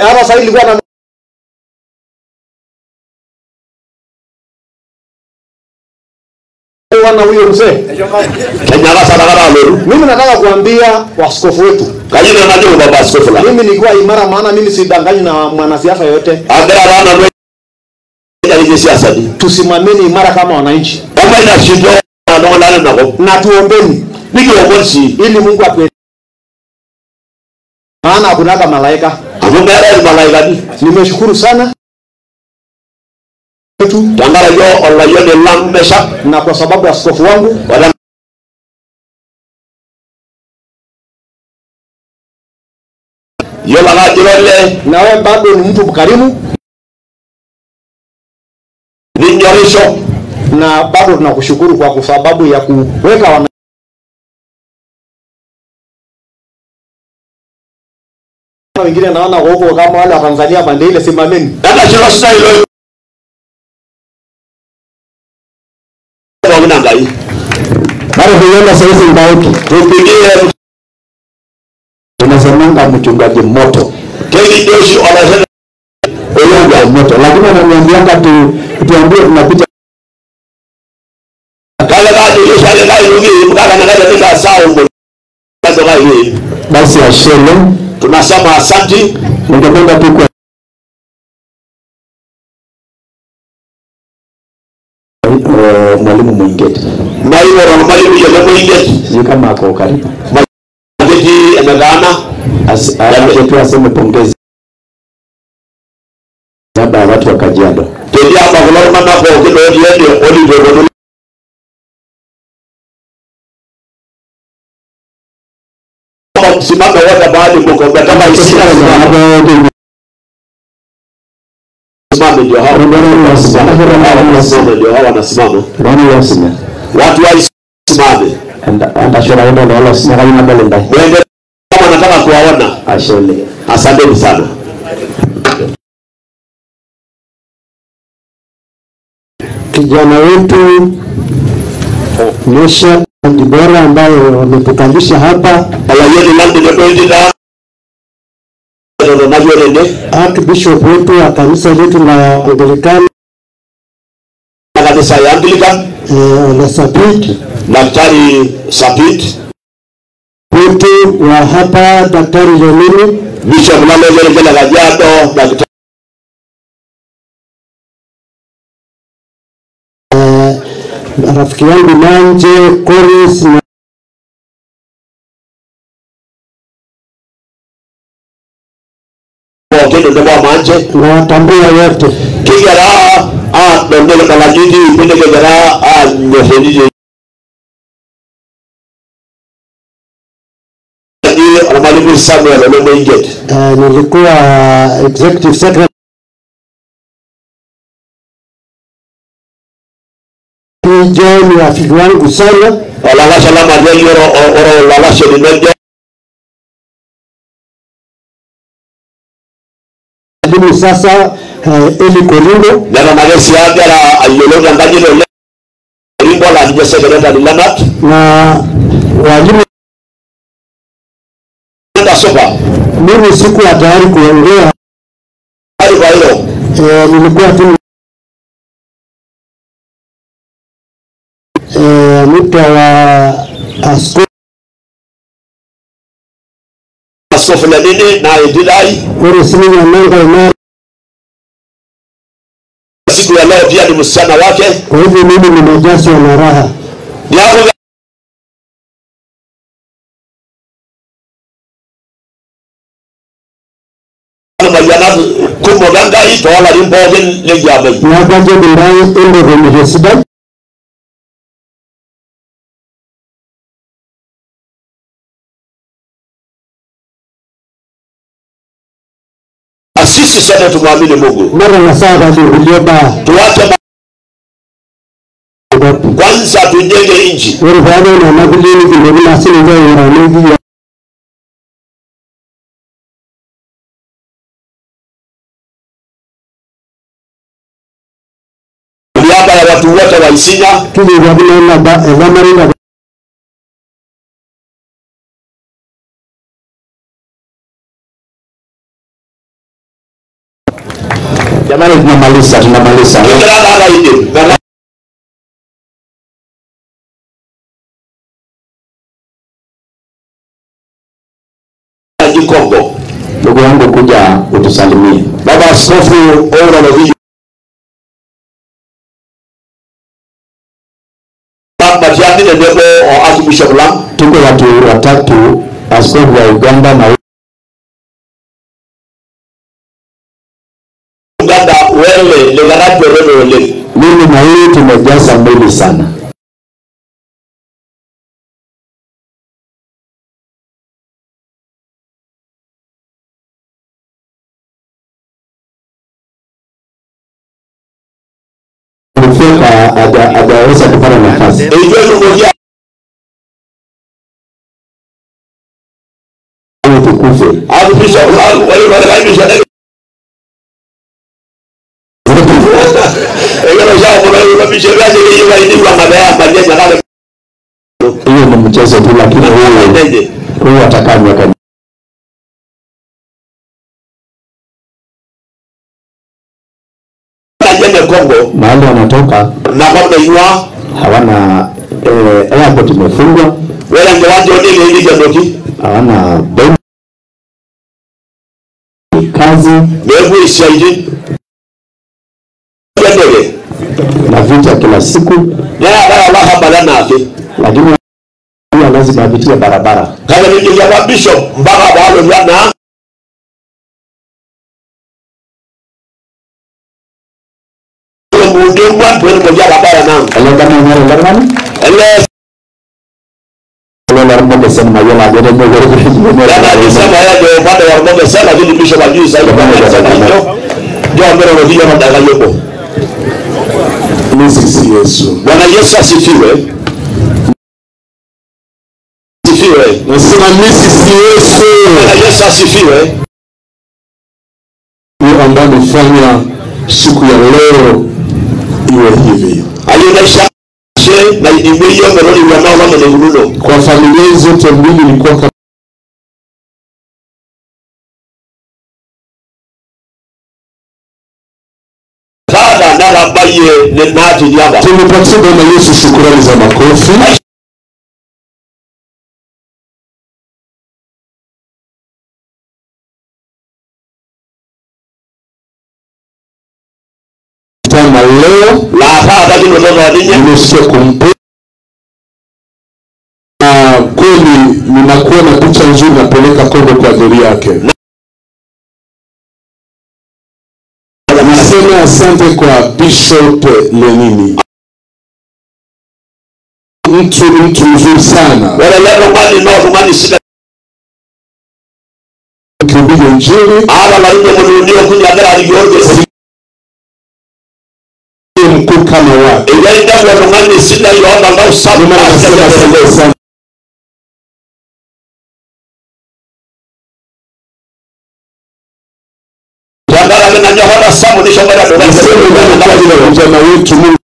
Hata sasa ilikuwa na Wana huyo mzee. Mimi nataka kuambia waskofu wetu. Mimi nilikuwa imara, maana mimi sidanganyi na mwanasiasa yote. Tusimameni imara kama wananchi. Na tuombeni ili Mungu atuwe. Maana hakuna malaika. Nimeshukuru sana na kwa sababu ya askofu wangu na wewe bado ni mtu mkarimu na bado tunakushukuru kwa sababu ya kuweka wana wengine naona huko kama wale wa Tanzania bande ile, simameni. Tunasemanga mchungaji moto. Moto, lakini ananiambianga tuambie tunapita. Basi ashele tunasema asante. Ningependa tu kwa mwalimu Mwingeti. Mwalimu Sijui kama ako karibu. Mwingeti amegana. Aje tu aseme pongezi. Labda watu wa Kajiado. Simama wote baadhi mko kama simama ndio hao. Ndio hao wanasimama. Watu wasimame. Wende kama nataka kuwaona. Asanteni sana. Kijana wetu Mesha Dibora ambaye wametukalisha hapa, Archbishop wetu wa kanisa letu la Anglikana, kanisa ya Anglican, la Sapit, Daktari Sapit wetu wa hapa, Daktari Yomini, Bishop Lalo Kajiado, Daktari rafiki yangu Manje Koris na watambua wote. Nilikuwa executive secretary John, rafiki wangu sana. Elimu sasa Eli Koringo na walimu. Mimi sikuwa tayari kuongea, nilikuwa tu mtu wa askofu siku ya leo pia ni msichana wake. Kwa hivyo mimi nimejazwa na raha. Sisi sote tumwamini Mungu. Tuache kwanza tujenge nchi. Niaba ya watu wote wa Isinya, Jamani, tunamaliza. natii Kongo. Ndugu yangu, kuja utusalimie. Baba Askofu Oura Lovi Matiang'i tenebo o Archbishop lang. Tuko watu watatu, askofu wa Uganda na Uganda wele legaratu wele. Mimi na yeye tumejaza mwili sana. Hajaweza kupata nafasi. Tukufe. Hiyo ni mchezo tu, lakini huyu atakaa miaka mahali wanatoka hawana airport imefungwa, hawana benki kazi na vita kila siku, lakini lazima apitie barabara. Bwana Yesu asifiwe. Asifiwe. Nasema Mrs. Yesu. Bwana Yesu asifiwe. Huyo ambaye amefanya siku ya leo iwe hivi. Kwa familia zote mbili ilikuwa tumepatia Bwana Yesu shukrani za makofi. Tama leo nimesikia kumpenda na kweli ninakuwa na picha nzuri napeleka Kongo kwa ajili yake. Niseme asante kwa Bishop Lenini. Mtu mzuri sana. Kuhubiri Injili. Mkuu kama wake. Asante sana. Mjana wetu Mungu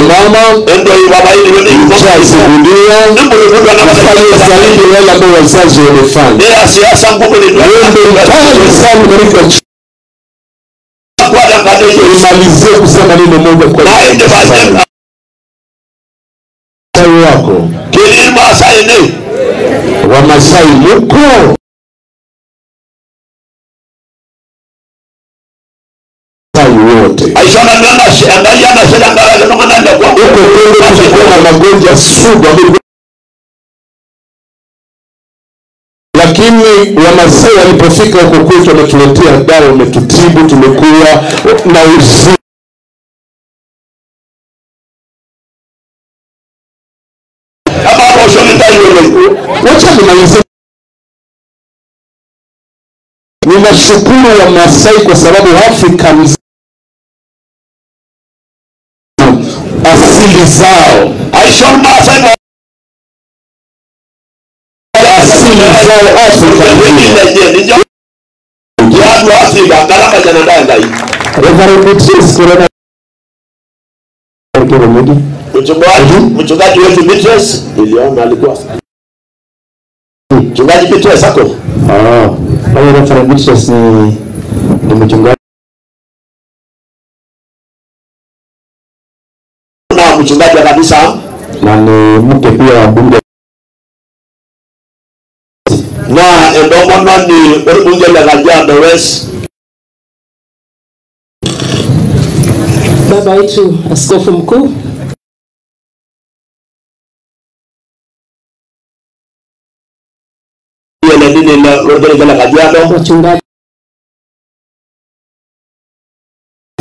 mama mchazigundia mfanye zaidi yale ambayo wazazi wamefanya. Wende mbali sana katika nimalizie kusema neno moja kwa wako Wamasai muko wote huko Kongo kulikuwa na magonjwa sugu, lakini Wamasai walipofika huko kwetu wametuletea dawa, wametutibu, tumekuwa na uzima. Wacha nimalize. Ninashukuru Wamasai kwa sababu Afrika mzima asili zao Mchungaji wetu Beatrice, niliona alikuwa Mchungaji Beatrice ako. Kwa Reverend Beatrice ni mchungaji na mchungaji wa kanisa na ni mke pia wa bunge. Naa entomononi orbungei le Kajiado West. Baba yetu askofu mkuu, wachungaji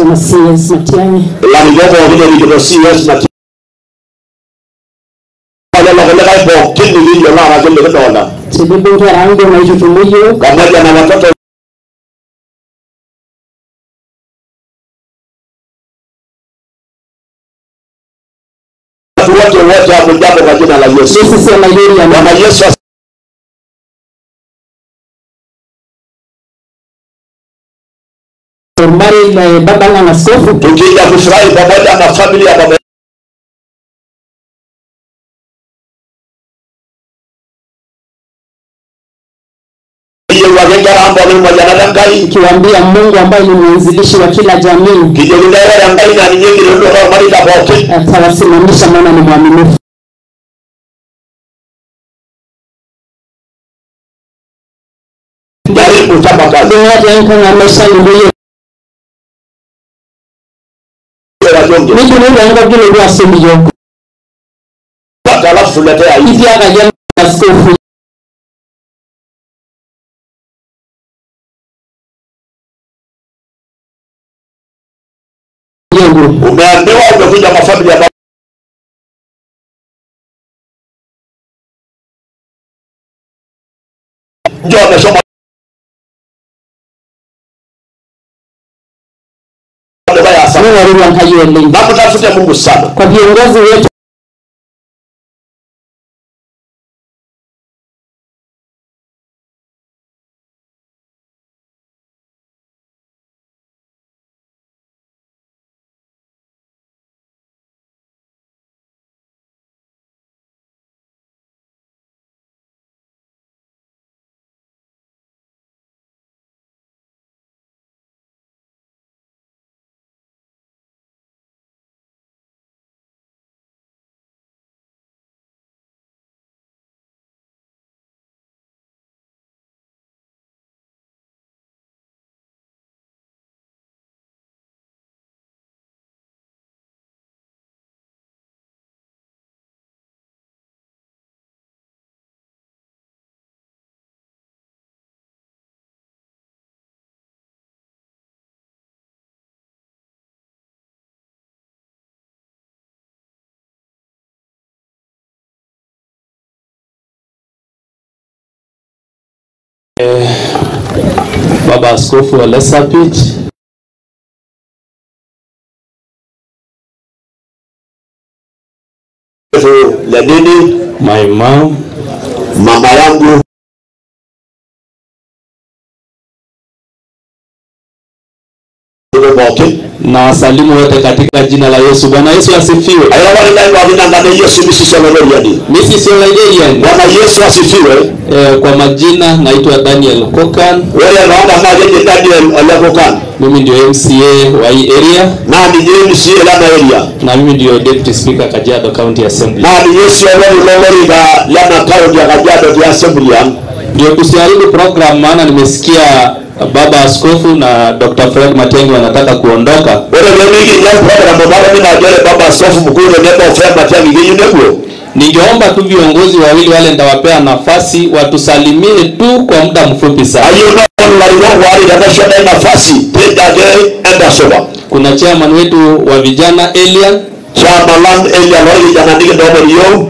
na CS Matiang'i, ilarikok pookin erikito CS Matiang'i, lelo kulikae pookin likiyiolo arashu likidolta, tenebo nkera ang' duo naitutumo yiok, pamoja na watoto wote wote, hamjambo kwa jina la Yesu. Misisi Olaiteriani. Bwana Yesu ormarei le baba lang' askofu, tukija kufurahi pamoja na familia ya baba eyiewuaki nkera ang' pookin mayianata Enkai, kiwaambia Mungu ambaye ni mwanzilishi wa kila jamii kijoki ntae ore Enkai naa ninye enkiterunoto ormareita pookin atawasimamisha, maana ni mwaminifu. Jaribu chapa kazi. Dunia enkang' maisha lino nitunula enkop nilotu asum iyiok, Alafu tuletea hii. itiakaki askofu Umeambiwa umekuja kwa familia ya ndio wamesoma mabaya sana. Ning'oru Enkai oleng'. Na mtafute Mungu sana. Kwa viongozi wetu Baba Askofu wa Lesapit, Le dini, my mom, mama yangu pookin, na wasalimu wote katika jina la Yesu. Bwana Yesu asifiwe. Airowaki ntae pookin tenkarna e Yesu misisi Olaitoriani. Misisi Olaiteriani. Bwana Yesu asifiwe. Kwa majina naitwa Daniel Kokan. Ore toonkarn naa keji Daniel Ole Kokan. Mimi ndio MCA wa hii area Naa ninye MCA lena area. na mimi ndio Deputy Speaker Kajiado County Assembly. Naa ninye sii olori lolorika lena county ya Kajiado te assembly ang'. Ndio tusiharibu program, maana nimesikia Baba Askofu na Dr. Fred Matiang'i wanataka kuondoka. Ore pemikinyal program amu atoning'o ajo ore Baba Askofu mkuu tenebo Fred Matiang'i keyieu nepuo. Ningeomba tu viongozi wawili wale nitawapea nafasi watusalimie tu kwa muda mfupi sana. Ayieu naa ilarikok waare tenaisho ntae nafasi tejo ake entasupa. Kuna chairman wetu wa vijana Elian, Chairman lang Elian lorkijanani kintoomon iyiok.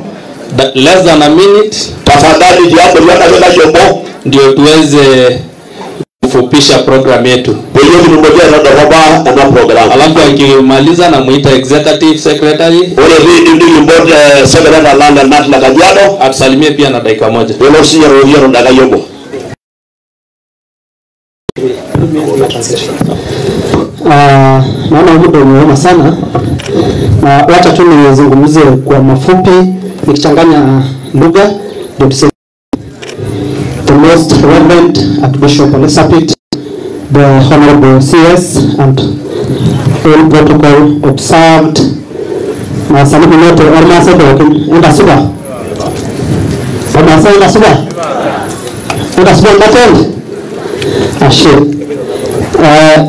Less than a minute, Tafadhali tiabori oldakikai obo ndio tuweze kufupisha program yetu. peyie kitumoki aitodoropa ena program. Alafu akimaliza namuita executive secretary Ore piidip nikimpot secretary lang le NAT le Kajiado atusalimie pia na dakika moja. pelo sininye airorie toldakikai obo. Naona muda umeoma sana, na wacha tu nizungumze kwa mafupi nikichanganya lugha ndio tuseme. The Most Reverend Archbishop Ole Sapit, the Honorable CS and all protocol observed. Na wasalimu wote Ormaasai pookin, entasupa? Ormaasai entasupa? Entaspo matende. Ashe.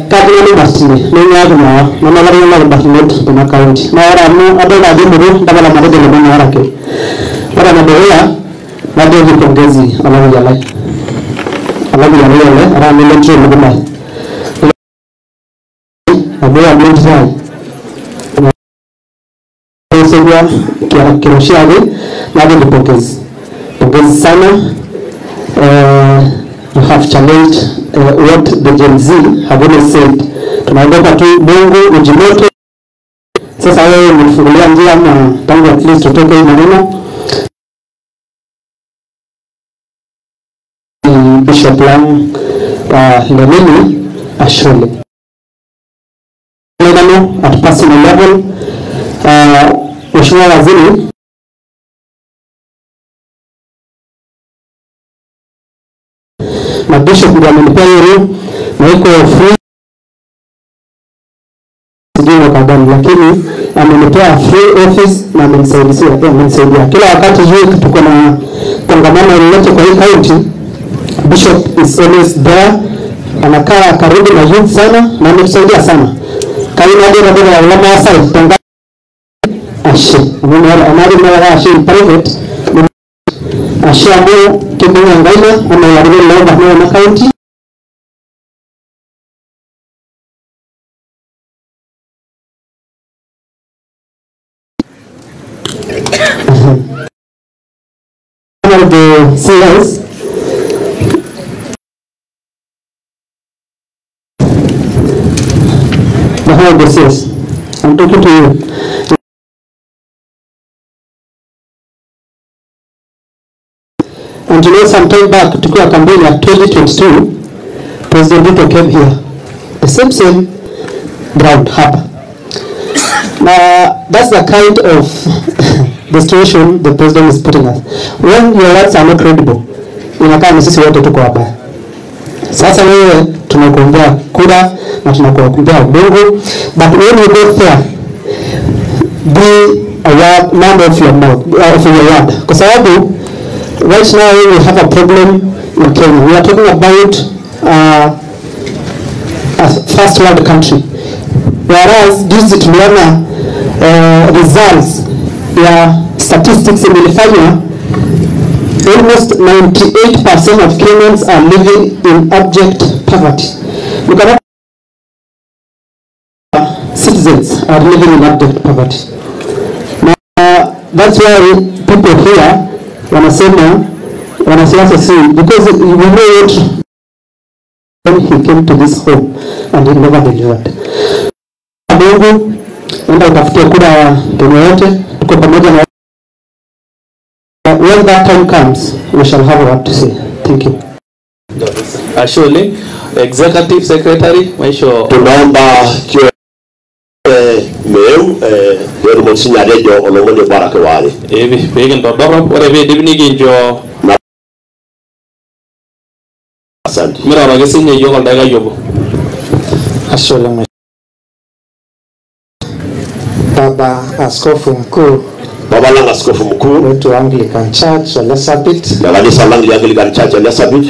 Kati nanu Martini, ninyaaki naa nanu olainyang'ak irbarnot tena county. Naa ore amu adol ajo emoruo ntapala matejo lomon aare ake. Ore enedukuya najoki pongezi olapayian lai. Olapayian lai ele ore amu lencho elukunya ai. Amu amu entito ai. Osirua kira oshiake najoki pongezi. Pongezi sana. You have challenged what the Gen Z have always said. Tunaogopa tu Mungu ujimoto. Sasa wewe umefungulia njia ama tangu at least utoke hii maneno. Bishop Lang Leleni Ashole. At personal level, Mheshimiwa Waziri, na Bishop ndiye amenipea hiyo room na iko free, sijui mwaka gani, lakini amenipea free office na amenisaidia kila wakati. Hii tuko na kongamano lolote kwa hii county, Bishop is always there, anakaa karibu na youth sana na ametusaidia sana. Kaina ndio ndio ya ulama sasa tanga ashe amari mara ashe private ashe amu kibinga ngaina ama yarebe leo na na county. The CS the whole the CS, I'm talking to you. And you know, some time back, tukiwa kampeni ya 2022, President Ruto came here, the same ground hapa. Now, that's the kind of the situation the president is putting us. When your words are not credible, inakaa ni sisi wote tuko hapa. Sasa wewe tunakuombea kura na tunakuombea Mungu, but when you go there, be a word, man of your mouth, of your word. Kwa sababu right now we have a problem in Kenya. We are talking about a first world country. Whereas juzi tuliona results ya statistics imefanywa, almost 98% of Kenyans are living in abject poverty. Look at citizens are living in abject poverty. Now, that's why people here wanasema wanasiasa si, because we know what when he came to this home and he never delivered. Mungu, enda utafutie kura Kenya yote, tuko pamoja na. When that time comes, we shall have what to say. Thank you. Ashole, Executive Secretary, mwisho. Tunaomba kio meu yoru monsinya rejo olomoni baraka wale. Ebi pegen todoro ore be dibni kinjo. Asante. Mira roge sinye yogo daga yobo. Ashole. Baba Askofu Mkuu, Baba lang Askofu Mkuu wetu Anglican Church Elizabeth, na kanisa lang ya Anglican Church Elizabeth,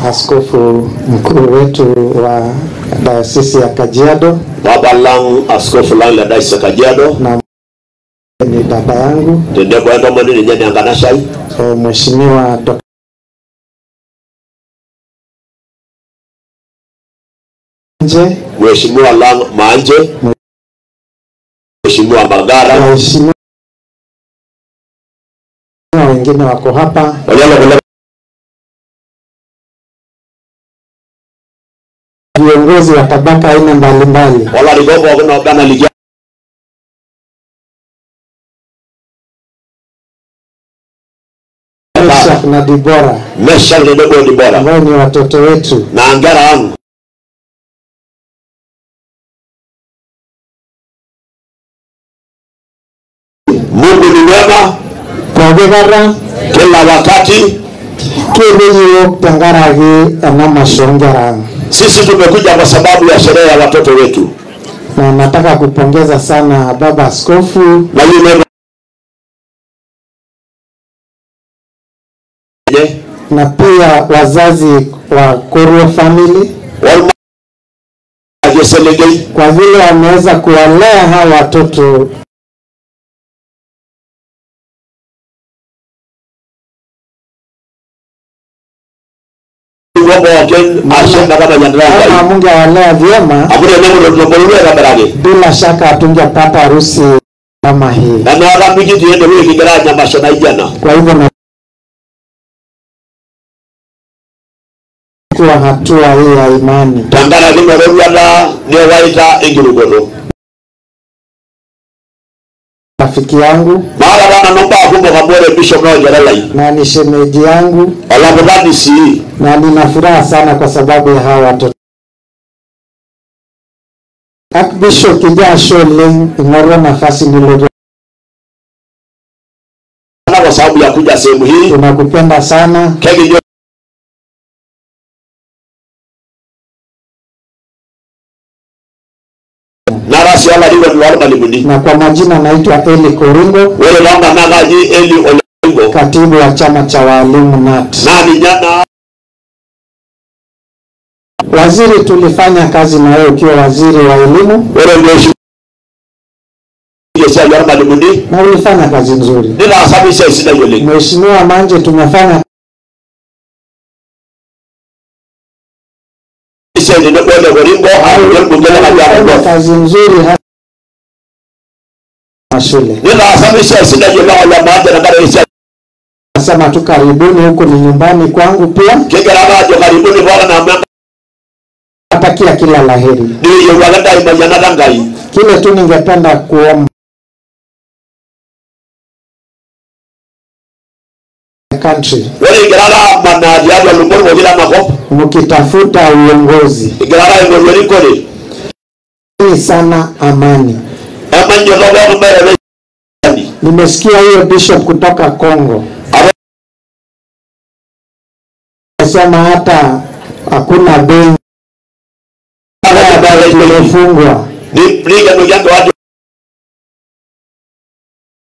Askofu Mkuu wetu wa Dayosisi ya Kajiado, Baba lang Askofu lang la Dayosisi ya Kajiado, na ni baba yangu tende kwenda mwani ni nyanya nganashai, Mheshimiwa Dr. Mheshimiwa lang Manje, Mheshimiwa Magara, Mheshimiwa wengine wako hapa, viongozi wa tabaka aina mbalimbali, wala ligongo wakuna ligia Meshak na Dibora, Meshak na Dibora ambao ni watoto wetu na angera wangu Mungu ni mwema pooki kila wakati. Kiyieu tenkaraki ena masho oonkera ang. Sisi tumekuja kwa sababu ya sherehe ya watoto wetu. Na nataka kupongeza sana Baba Askofu na yule Na pia wazazi wa Korio family kwa vile wameweza kuwalea hawa watoto kama Mungu awalea vyema, bila shaka hatungepata harusi kama hii. Kwa hivyo na kwa hatua hii ya imani rafiki yangu na ni shemeji yangu na nina furaha sana kwa sababu ya hawa watoto. Archbishop Kijaa Sholeng ing'orwa nafasi nilo kwa sababu ya kuja sehemu hii. Tunakupenda sana. Na kwa majina naitwa Eli Koringo, katibu wa chama cha walimu NAT. Waziri, tulifanya kazi na wewe ukiwa waziri wa elimu na ulifanya kazi nzuri. Mheshimiwa Manje, tumefanya kazi nzuri shule. Nasema tu karibuni, huku ni nyumbani kwangu pia. Natakia kila laheri. Kile tu ningependa kuomba country, mkitafuta uongozi sana amani. Nimesikia hiyo bishop kutoka Kongo sema hata hakuna benki imefungwa.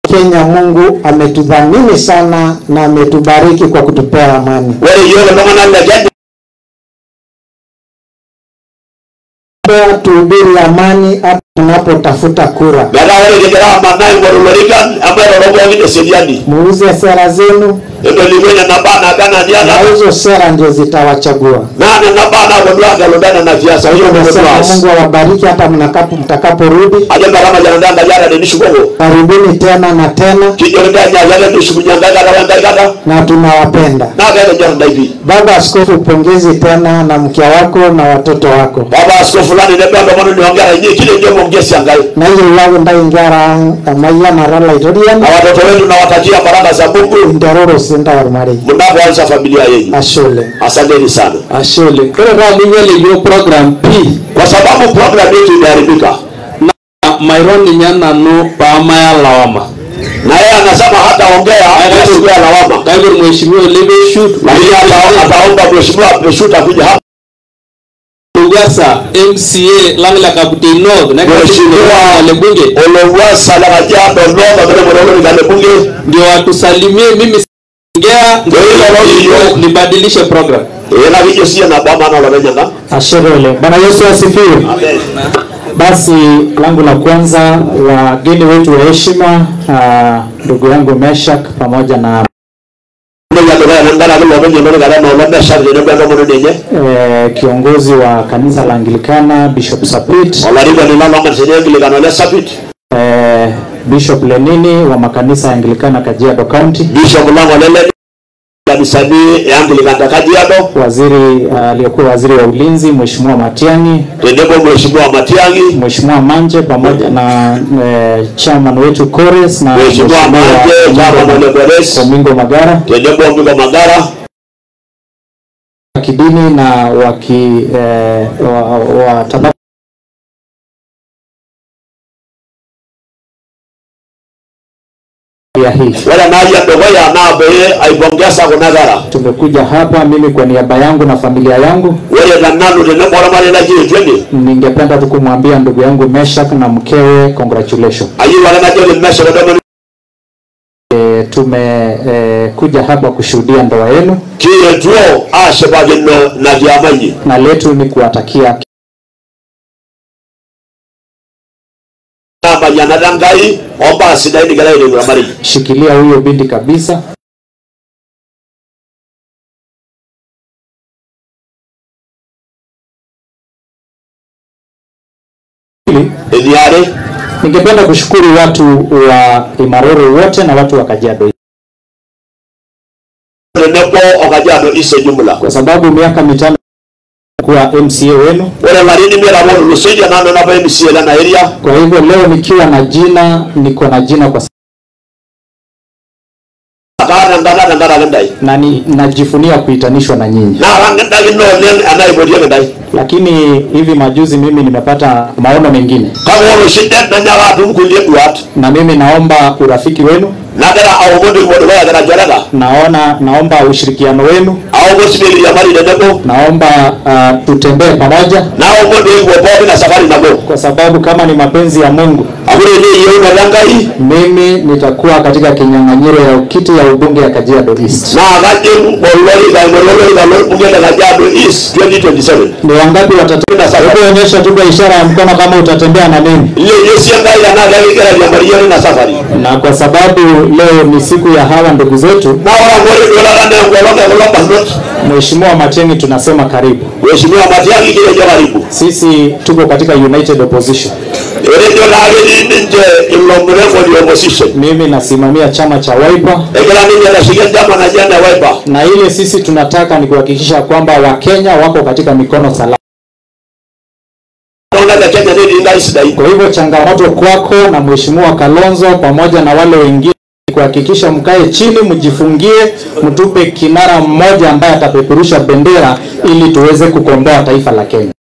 Kenya, Mungu ametudhamini sana na ametubariki kwa kutupea amani. Tuhubiri amani hata tunapotafuta kura. Muuze sera zenu na hizo sera ndio zitawachagua. Mungu awabariki hata mtakaporudi. Karibuni tena na tena, na tunawapenda. Baba Askofu, pongezi tena na mke wako na watoto wako. Baba Askofu Na hiyo lago ndai ngara amaya marala itorian. Na watoto wetu nawatakia baraka za Mungu. Ndaroro senda warmari. Mnapoanza familia yenu. Ashole. Asanteni sana. Ashole. Kwa hiyo program P. Kwa sababu program yetu imeharibika. Na maironi nyana no paama ya lawama. Na yeye anasema hataongea hata lawama. Kwa hivyo Mheshimiwa Lebeshut, na yeye ataomba Mheshimiwa Lebeshut akuje hapa. Lowassa MCA lang la Kabuti North na Mheshimiwa Lebunge Lowassa la Kajiado North na Lebunge ndio watusalimie. Mimi ngea ndio nibadilishe program. Asherele. Bwana Yesu asifiwe. Amen. Basi langu la kwanza, wageni wetu wa heshima, ndugu yangu Meshak pamoja na kiongozi wa kanisa la Anglikana Bishop Sapit, Bishop Lenini wa makanisa ya Anglikana Kajiado County, Bishop waziri aliyekuwa waziri wa ulinzi Mheshimiwa Matiang'i, Mheshimiwa Manje pamoja na chairman wetu Kores na Mheshimiwa Manje Omingo Magara, kidini na waki wa tabaka ya hii. Tumekuja hapa mimi kwa niaba yangu na familia yangu. Ningependa tu kumwambia ndugu yangu Meshak na mkewe congratulations. Tumekuja hapa kushuhudia ndoa yenu. Na letu ni kuwatakia shikilia huyo binti kabisa. Ningependa kushukuru watu wa Imaroro wote na watu wa Kajiado kwa sababu miaka 5 kuwa MCA wenu. Kwa hivyo leo nikiwa na jina, niko na jina kwa na najifunia kuitanishwa na nyinyi. Lakini hivi majuzi mimi nimepata maono mengine. Na mimi naomba urafiki wenu. Naomba ushirikiano wenu. Naomba tutembee pamoja. Kwa sababu kama ni mapenzi ya Mungu, mimi nitakuwa katika kinyang'anyiro ya kiti ya ubunge ya Kajiado East. Ni wangapi watatembea? Hebu onyesha tu kwa ishara ya mkono kama utatembea na mimi. Na kwa sababu leo ni siku ya hawa ndugu zetu, Mheshimiwa Matiang'i tunasema karibu. Mheshimiwa Matiang'i karibu. Sisi tuko katika United Opposition. Mimi nasimamia chama cha Wiper. Na ile sisi tunataka ni kuhakikisha kwamba Wakenya wako katika mikono salama. Kwa hivyo changamoto kwako na Mheshimiwa Kalonzo pamoja na wale wengine kuhakikisha mkae chini, mjifungie, mtupe kinara mmoja ambaye atapeperusha bendera ili tuweze kukomboa taifa la Kenya.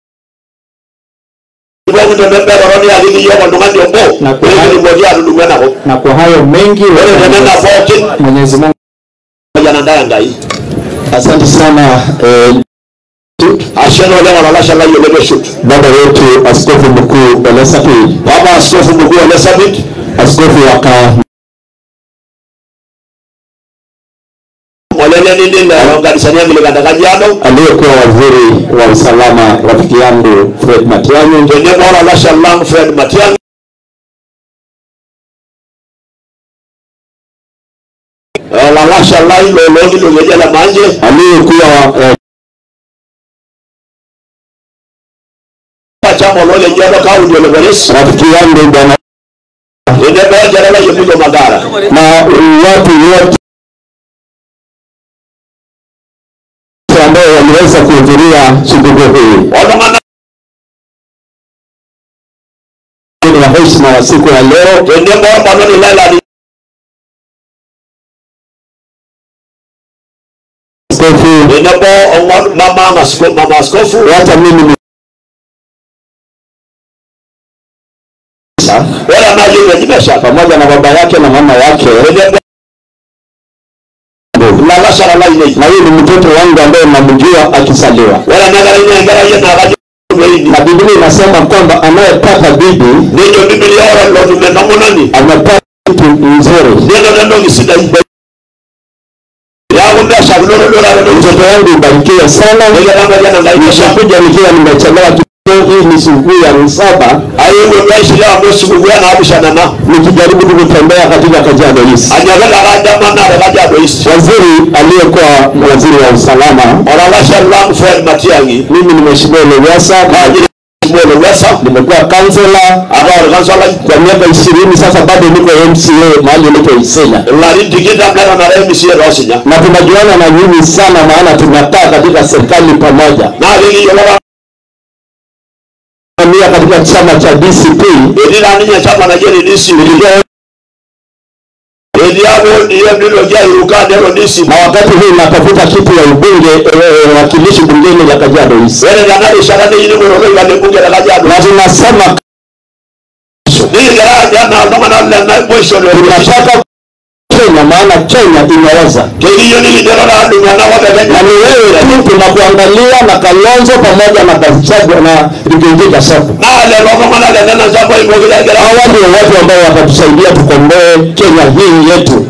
Na kwa hayo mengi, Mwenyezi Mungu. Asante sana baba wetu Askofu Mkuu Elizabeth. Baba Askofu Mkuu Elizabeth, askofu wa aliyekuwa waziri wa usalama rafiki yangu Fred Matiang'i, aliyekuwa rafiki yangu bwana na watu wote ambao waliweza kuhudhuria sikukuu hii. Wa heshima wa siku ya leo, askofu, hata mimi pamoja na baba yake na mama yake, na huyu ni mtoto wangu ambaye namjua akizaliwa. Na Biblia inasema kwamba anayepata bibi amepata kitu nzuri. Mtoto wangu ubarikiwe sana. Nishakuja nikiwa nimechelewa kidogo. Hii ni siku ya 7 nikijaribu kutembea katika Kajiado East. Waziri aliyekuwa waziri wa usalama mimi ni Mheshimiwa Lowassa. Nimekuwa kansela kwa miaka 20 sasa, bado niko MCA mahali niko Isinya. Na tunajuana na nyinyi sana, maana tunakaa katika serikali pamoja. Katika chama cha DCP na wakati huu natafuta kiti ya ubunge, wakilishi bungeni ya Kajiado East. Na tunasema tunataka Kenya, maana Kenya imeoza. Na ni wewe tu tunakuangalia na Kalonzo pamoja na Gachagua na Rigathi Gachagua. Hawa ndio watu ambao watatusaidia tukomboe Kenya hii yetu.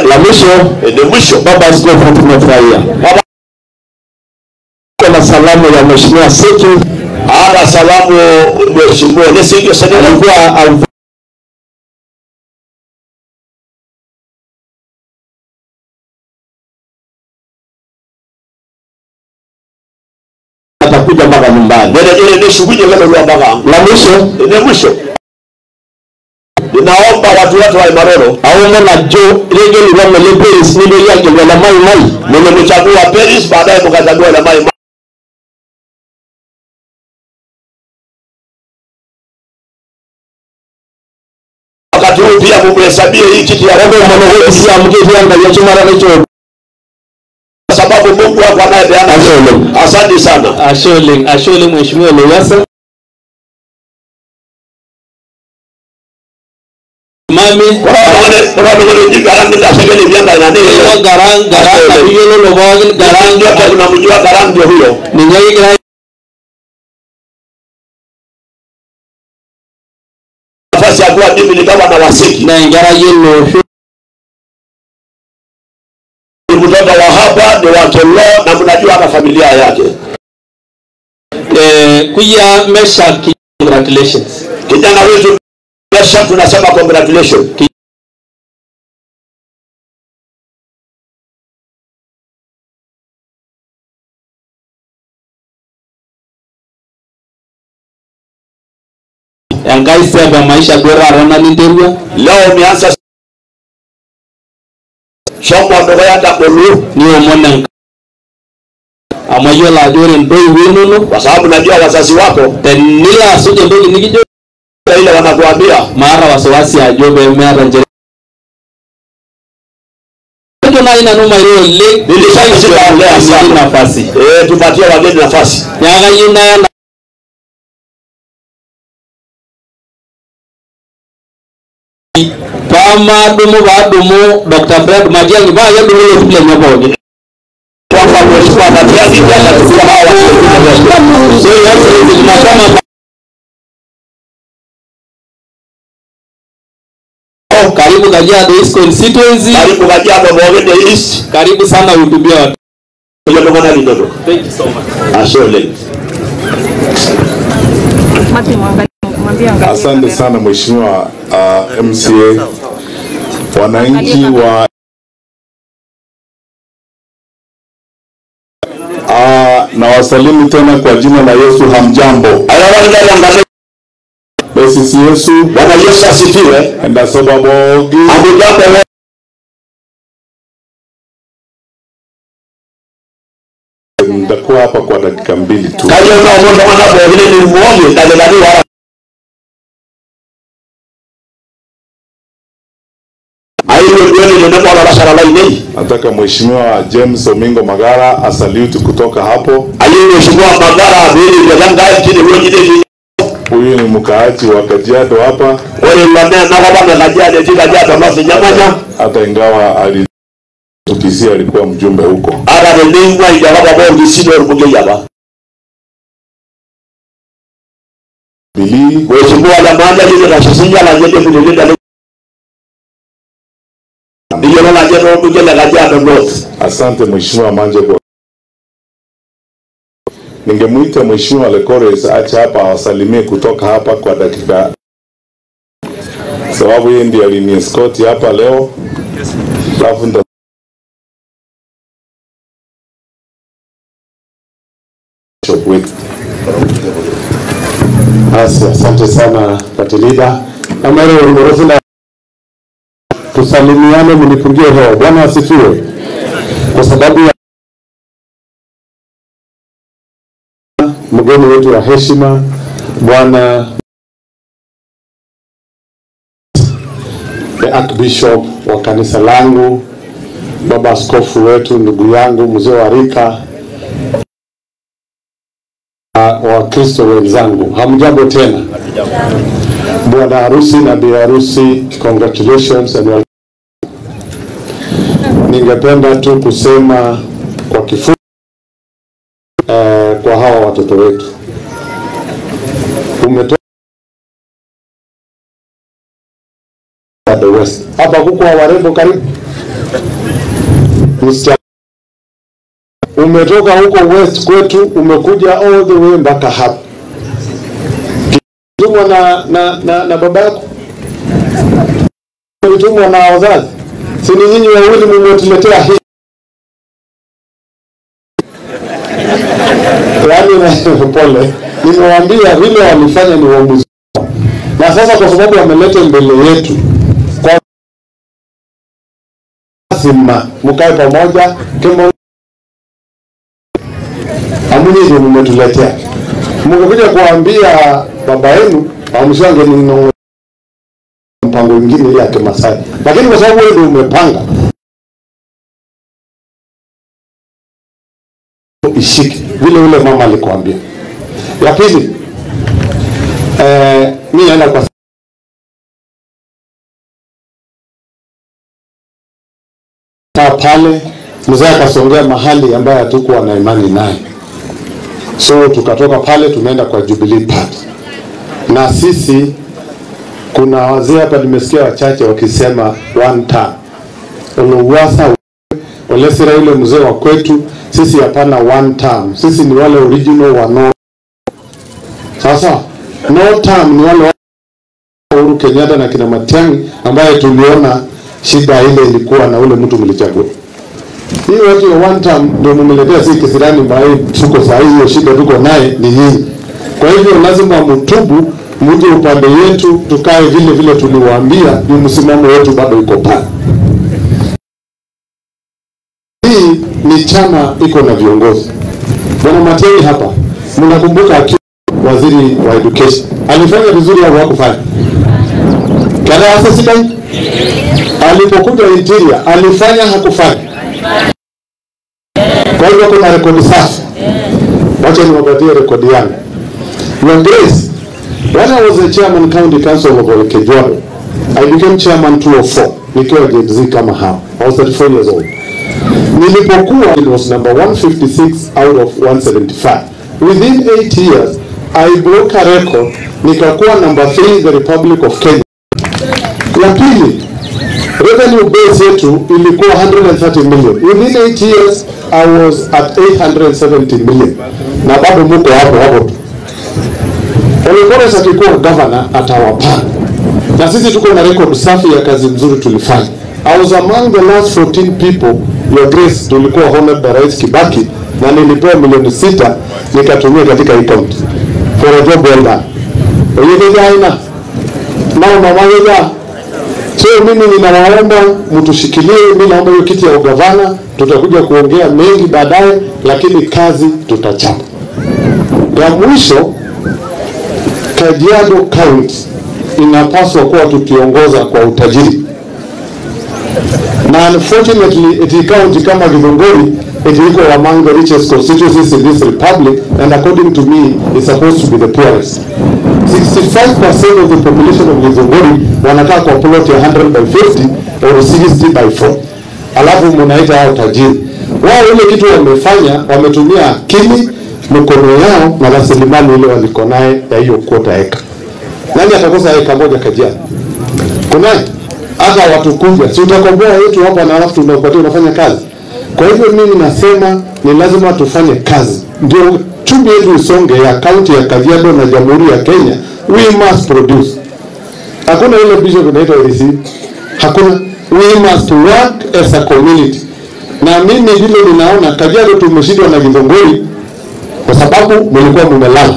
La mwisho, Baba Askofu, tumefurahia na salamu ya Mheshimiwa Seki. Hata salamu Mheshimiwa Seki alikuwa atakuja mpaka nyumbani. La mwisho, ninaomba watu wote wa Imaroro aomo na jo rege ni wa mele Paris ni ndio yake wala mai mai. Nimemchagua Paris, baadaye mkachagua na mai. Wakati huu pia mumhesabie hii kiti ya robo mwana si amke angalia chuma na hicho, sababu Mungu wako anayepeana. Asante sana. Ashole Mheshimiwa Lowassa. Mami nafasi ya kuwa mimi ni kama na wasiki na ingara yelo ni mtoto wa hapa ni wa Kelo na mnajua na familia yake. Kuya Mesha, congratulations kijana wetu Mesha, tunasema congratulations. Enkai step ya maisha bora rona ninterua. Leo umeanza shomo ndogo yanda kolu ni omona amayola ajo ore ntoiwuo inonok, kwa sababu najua wazazi wako tenilo asuj entoki nikijo ile wanakuambia maata wasiwasi ajo pemeeta nchere. Ajo naaji nanu mairo oleng, nilishaongea sana nafasi. Tupatie wageni nafasi. Neeku kayieu naya pamadumu paadumu Dr. Fred Matiang'i paa kedumu ilo tip lenye pookin. Kwamba Mheshimiwa Matiang'i atachukua hawa watu wengine. So yes, tunasema karibu Kajiado East constituency. Karibu Kajiado Mogende East. Karibu sana uhutubia watu. Thank you so much. Asante. Asante sana Mheshimiwa MCA. Wananchi wa na wasalimu tena kwa jina la Yesu, hamjambo. Basi Yesu, Bwana Yesu asifiwe. Ndasoba bogi. Hamjambo. Nitakuwa hapa kwa dakika 2 tu. Nataka Mheshimiwa James Omingo Magara asalute kutoka hapo. Huyu ni mkaaji wa Kajiado hapa. Hata ingawa alitukisia alikuwa mjumbe huko. Bili Asante Mheshimiwa Manje kwa. Ningemuita Mheshimiwa Lekores acha hapa awasalimie kutoka hapa kwa dakika, sababu yeye ndiye aliniescort hapa leo. Alafu nita Asante sana party leader. Tusalimiane, mnipungie hewa. Bwana asifiwe. Kwa sababu ya mgeni wetu wa heshima Bwana the Archbishop wa kanisa langu, baba askofu wetu, ndugu yangu mzee wa rika, Wakristo wenzangu, hamjambo tena. Bwana harusi na bi harusi, congratulations and welcome. Ningependa tu kusema kwa kifupi kwa hawa watoto wetu. Umetoka the West. Hapa kuko warembo karibu. Mr. Umetoka huko West kwetu, umekuja all the way mpaka hapa. Tumwa na baba yako. Tumwa na wazazi. Si ni nyinyi wawili mmetuletea hii. Yaani pole. Nimewaambia vile walifanya ni uamuzi. Na sasa kwa sababu wameleta mbele yetu, kwa lazima mkae pamoja kama amuni ndio mmetuletea. Mngekuja kuambia baba yenu amshange ni mpango mwingine ile ya Kimasai. Lakini kwa sababu wewe ndio umepanga, ishike vile ule mama alikwambia. Ya pili, mimi naenda kwa pale mzee akasongea mahali ambaye hatukuwa na imani naye. So tukatoka pale tumeenda kwa Jubilee Party. Na sisi kuna wazee hapa nimesikia wachache wakisema one term. Olowasa Olesira yule mzee wa kwetu, sisi hapana one term. Sisi ni wale original wa no. Sasa no term ni wale Uhuru Kenyatta na kina Matiang'i ambaye tuliona shida ile ilikuwa na ule mtu mlichagua. Hii watu wa one term ndio mmeletea sisi kisirani ambaye tuko saa hiyo shida tuko naye ni hii. Kwa hivyo lazima mtubu, muje upande yetu, tukae vile vile tuliwaambia, ni msimamo wetu bado iko pale. Hii ni chama iko na viongozi. Bwana Matiang'i hapa, mnakumbuka akiwa waziri wa education, alifanya vizuri au hakufanya? Kada sasa alipokuja interior alifanya hakufanya? Kwa hivyo kuna rekodi safi. Wacha niwapatie rekodi yangu. Your Grace, when I was the chairman county council of Olkejuado, I became chairman 2004 nikiwa Gen Z kama hao. I was 34 years old. Nilipokuwa it was number 156 out of 175. Within 8 years I broke a record, nikakuwa number 3 in the Republic of Kenya. Ya pili, revenue base yetu ilikuwa 130 million. Within 8 years I was at 870 million. Na bado muko hapo hapo tu. Olekores akikuwa governor atawapanga. Na sisi tuko na record safi ya kazi mzuri tulifanya. I was among the last 14 people, Your Grace, tulikuwa honored by Rais Kibaki na nilipewa milioni 6 nikatumia katika hii county for a job well done. Oyekeja aina. Na mama yeja. So mimi ninawaomba mtushikilie, mimi naomba hiyo kiti ya ugavana, tutakuja kuongea mengi baadaye, lakini kazi tutachapa. Ya mwisho, Kajiado County inapaswa kuwa tukiongoza kwa utajiri. Na unfortunately, it county kama Githunguri, it is among the richest constituencies in this republic, and according to me, it's supposed to be the poorest. 65% of the population of Githunguri wanakaa kwa plot ya 100 by 50 or 60 by 4. Alafu mnaita hao tajiri. Wao ile kitu wamefanya, wametumia akili, mkono yao na rasilimali ile waliko naye ya hiyo quarter acre. Nani atakosa eka moja Kajiado? Kunaye? Hata watu kuja, si utakomboa yetu hapa na alafu tunakupatia unafanya kazi. Kwa hivyo mimi nasema ni lazima tufanye kazi. Ndio chumi yetu isonge ya county ya Kajiado na Jamhuri ya Kenya. We must produce. Hakuna ile bishop inaitwa RC. Hakuna. We must work as a community. Na mimi vile ninaona Kajiado tumeshindwa na Githunguri kwa sababu mlikuwa mmelala.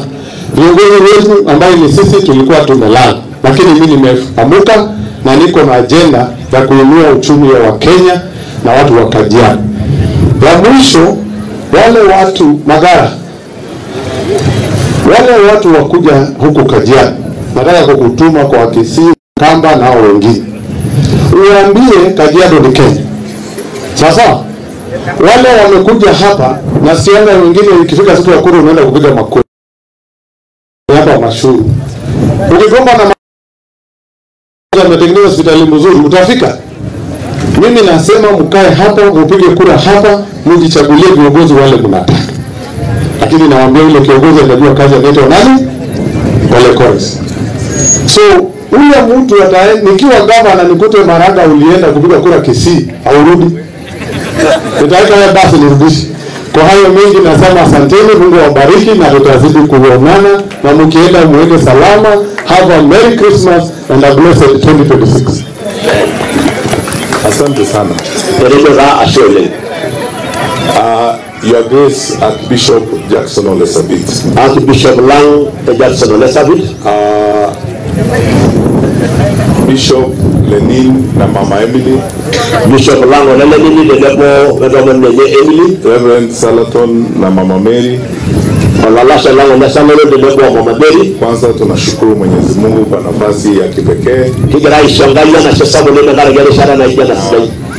Viongozi wetu ambaye ni sisi tulikuwa tumelala. Lakini mimi nimeamuka na niko na agenda ya kuinua uchumi wa Kenya na watu wa Kajiado. Ya mwisho, wale watu Magara, wale watu wakuja huku Kajiado, nataka kukutuma kwa Kisii, Kamba na hao wengine, uambie Kajiado ni Kenya. Sasa wale wamekuja hapa na sianga wengine, ikifika siku ya kura unaenda kupiga makura. Mashuru. Ukigomba na ametengeneza hospitali mzuri, utafika? Mimi nasema mkae hapa, mpige kura hapa, mjichagulie viongozi wale mnataka. Lakini nawaambia yule kiongozi anajua kazi, anaitwa nani? Ole Kores. So huyo mtu nikiwa gavana nikute Maraga ulienda kupiga kura Kisii, haurudi. Nitaweka wewe basi nirudishe. Kwa hayo mengi nasema asanteni, Mungu awabariki na tutazidi kuonana, na mkienda muende salama. Have a Merry Christmas and a blessed 2026. Asante sana. Your Grace Archbishop Jackson Ole Sapit. Archbishop Lang Jackson Ole Sapit. Bishop Lenin na Mama Emily. Bishop Lang Ole Lenin tenebo Reverend Emily. Reverend Salaton na Mama Mary. Olalasha Lang Ole Salaton tenebo Mama Mary. Kwanza tunashukuru Mwenyezi Mungu kwa nafasi ya kipekee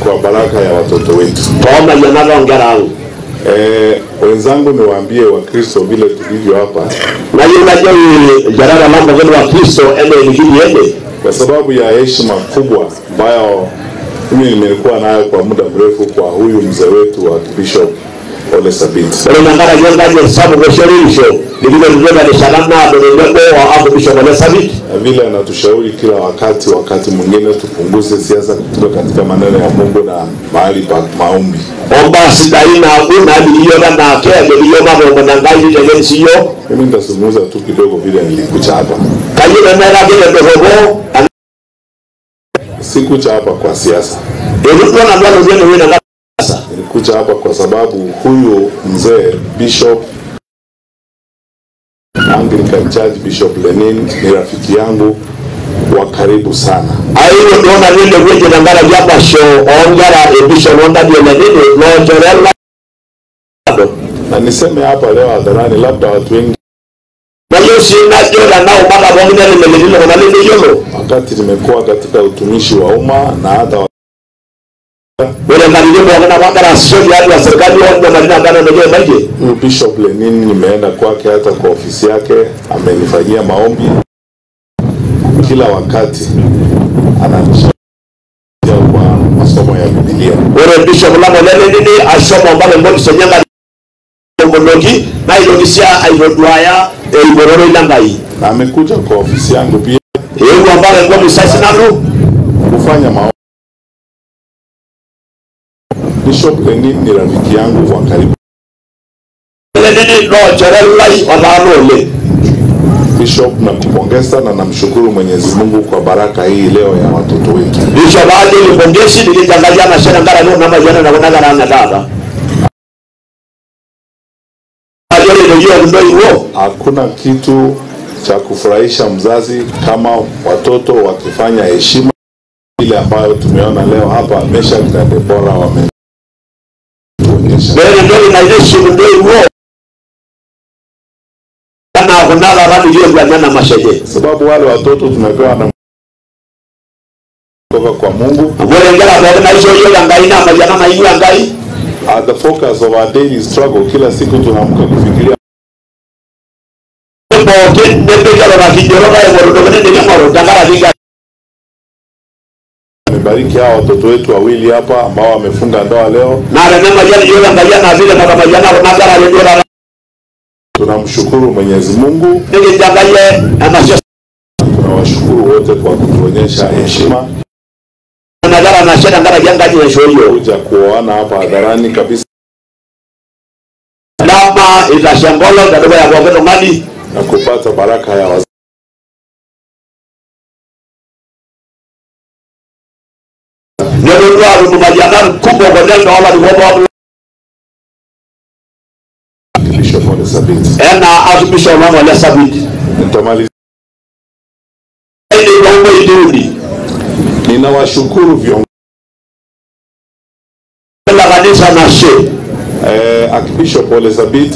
kwa baraka ya watoto wetu. Wenzangu niwaambie Wakristo vile tulivyo hapa, kwa sababu ya heshima kubwa ambayo mimi nimekuwa nayo kwa muda mrefu kwa huyu mzee wetu wa Bishop Ole Sapit. Na vile anatushauri kila wakati, wakati mwingine tupunguze siasa kutoka katika maneno ya Mungu na mahali pa maombi. Mimi nitazungumza tu kidogo vile nilikuja hapa. Sikuja hapa kwa siasa. Nilikuja hapa kwa sababu huyu mzee Bishop Anglican Church Bishop Lenin ni rafiki yangu wa karibu sana. Na niseme hapa leo hadharani, labda watu wengi, wakati nimekuwa katika utumishi wa umma na hata Bishop Lenin nimeenda kwake, hata kwa ofisi yake amenifanyia maombi kila wakati, ananisaidia kwa masomo ya Biblia. Bishop Lenin Na amekuja kwa ofisi yangu pia kufanya maombi. Bishop Lenin ni rafiki yangu wa karibu. Bishop, nakupongeza na namshukuru Mwenyezi Mungu kwa baraka hii leo ya watoto wetu. Hakuna kitu cha kufurahisha mzazi kama watoto wakifanya heshima ile ambayo tumeona leo hapa. Meshak na Debora wametuonyesha. Sababu wale watoto tumepewa na kutoka kwa Mungu. At the focus of our daily struggle, kila siku tunaamka kufikiria Amebariki hao watoto wetu wawili hapa ambao wamefunga ndoa leo. Tunamshukuru Mwenyezi Mungu. Tunawashukuru wote kwa kutuonyesha heshima. Kuja kuoana hapa hadharani kabisa. Na kupata baraka ya wazazi. Bishop Ole Sapit. Nitamaliza. Ninawashukuru viongozi Archbishop Ole Sapit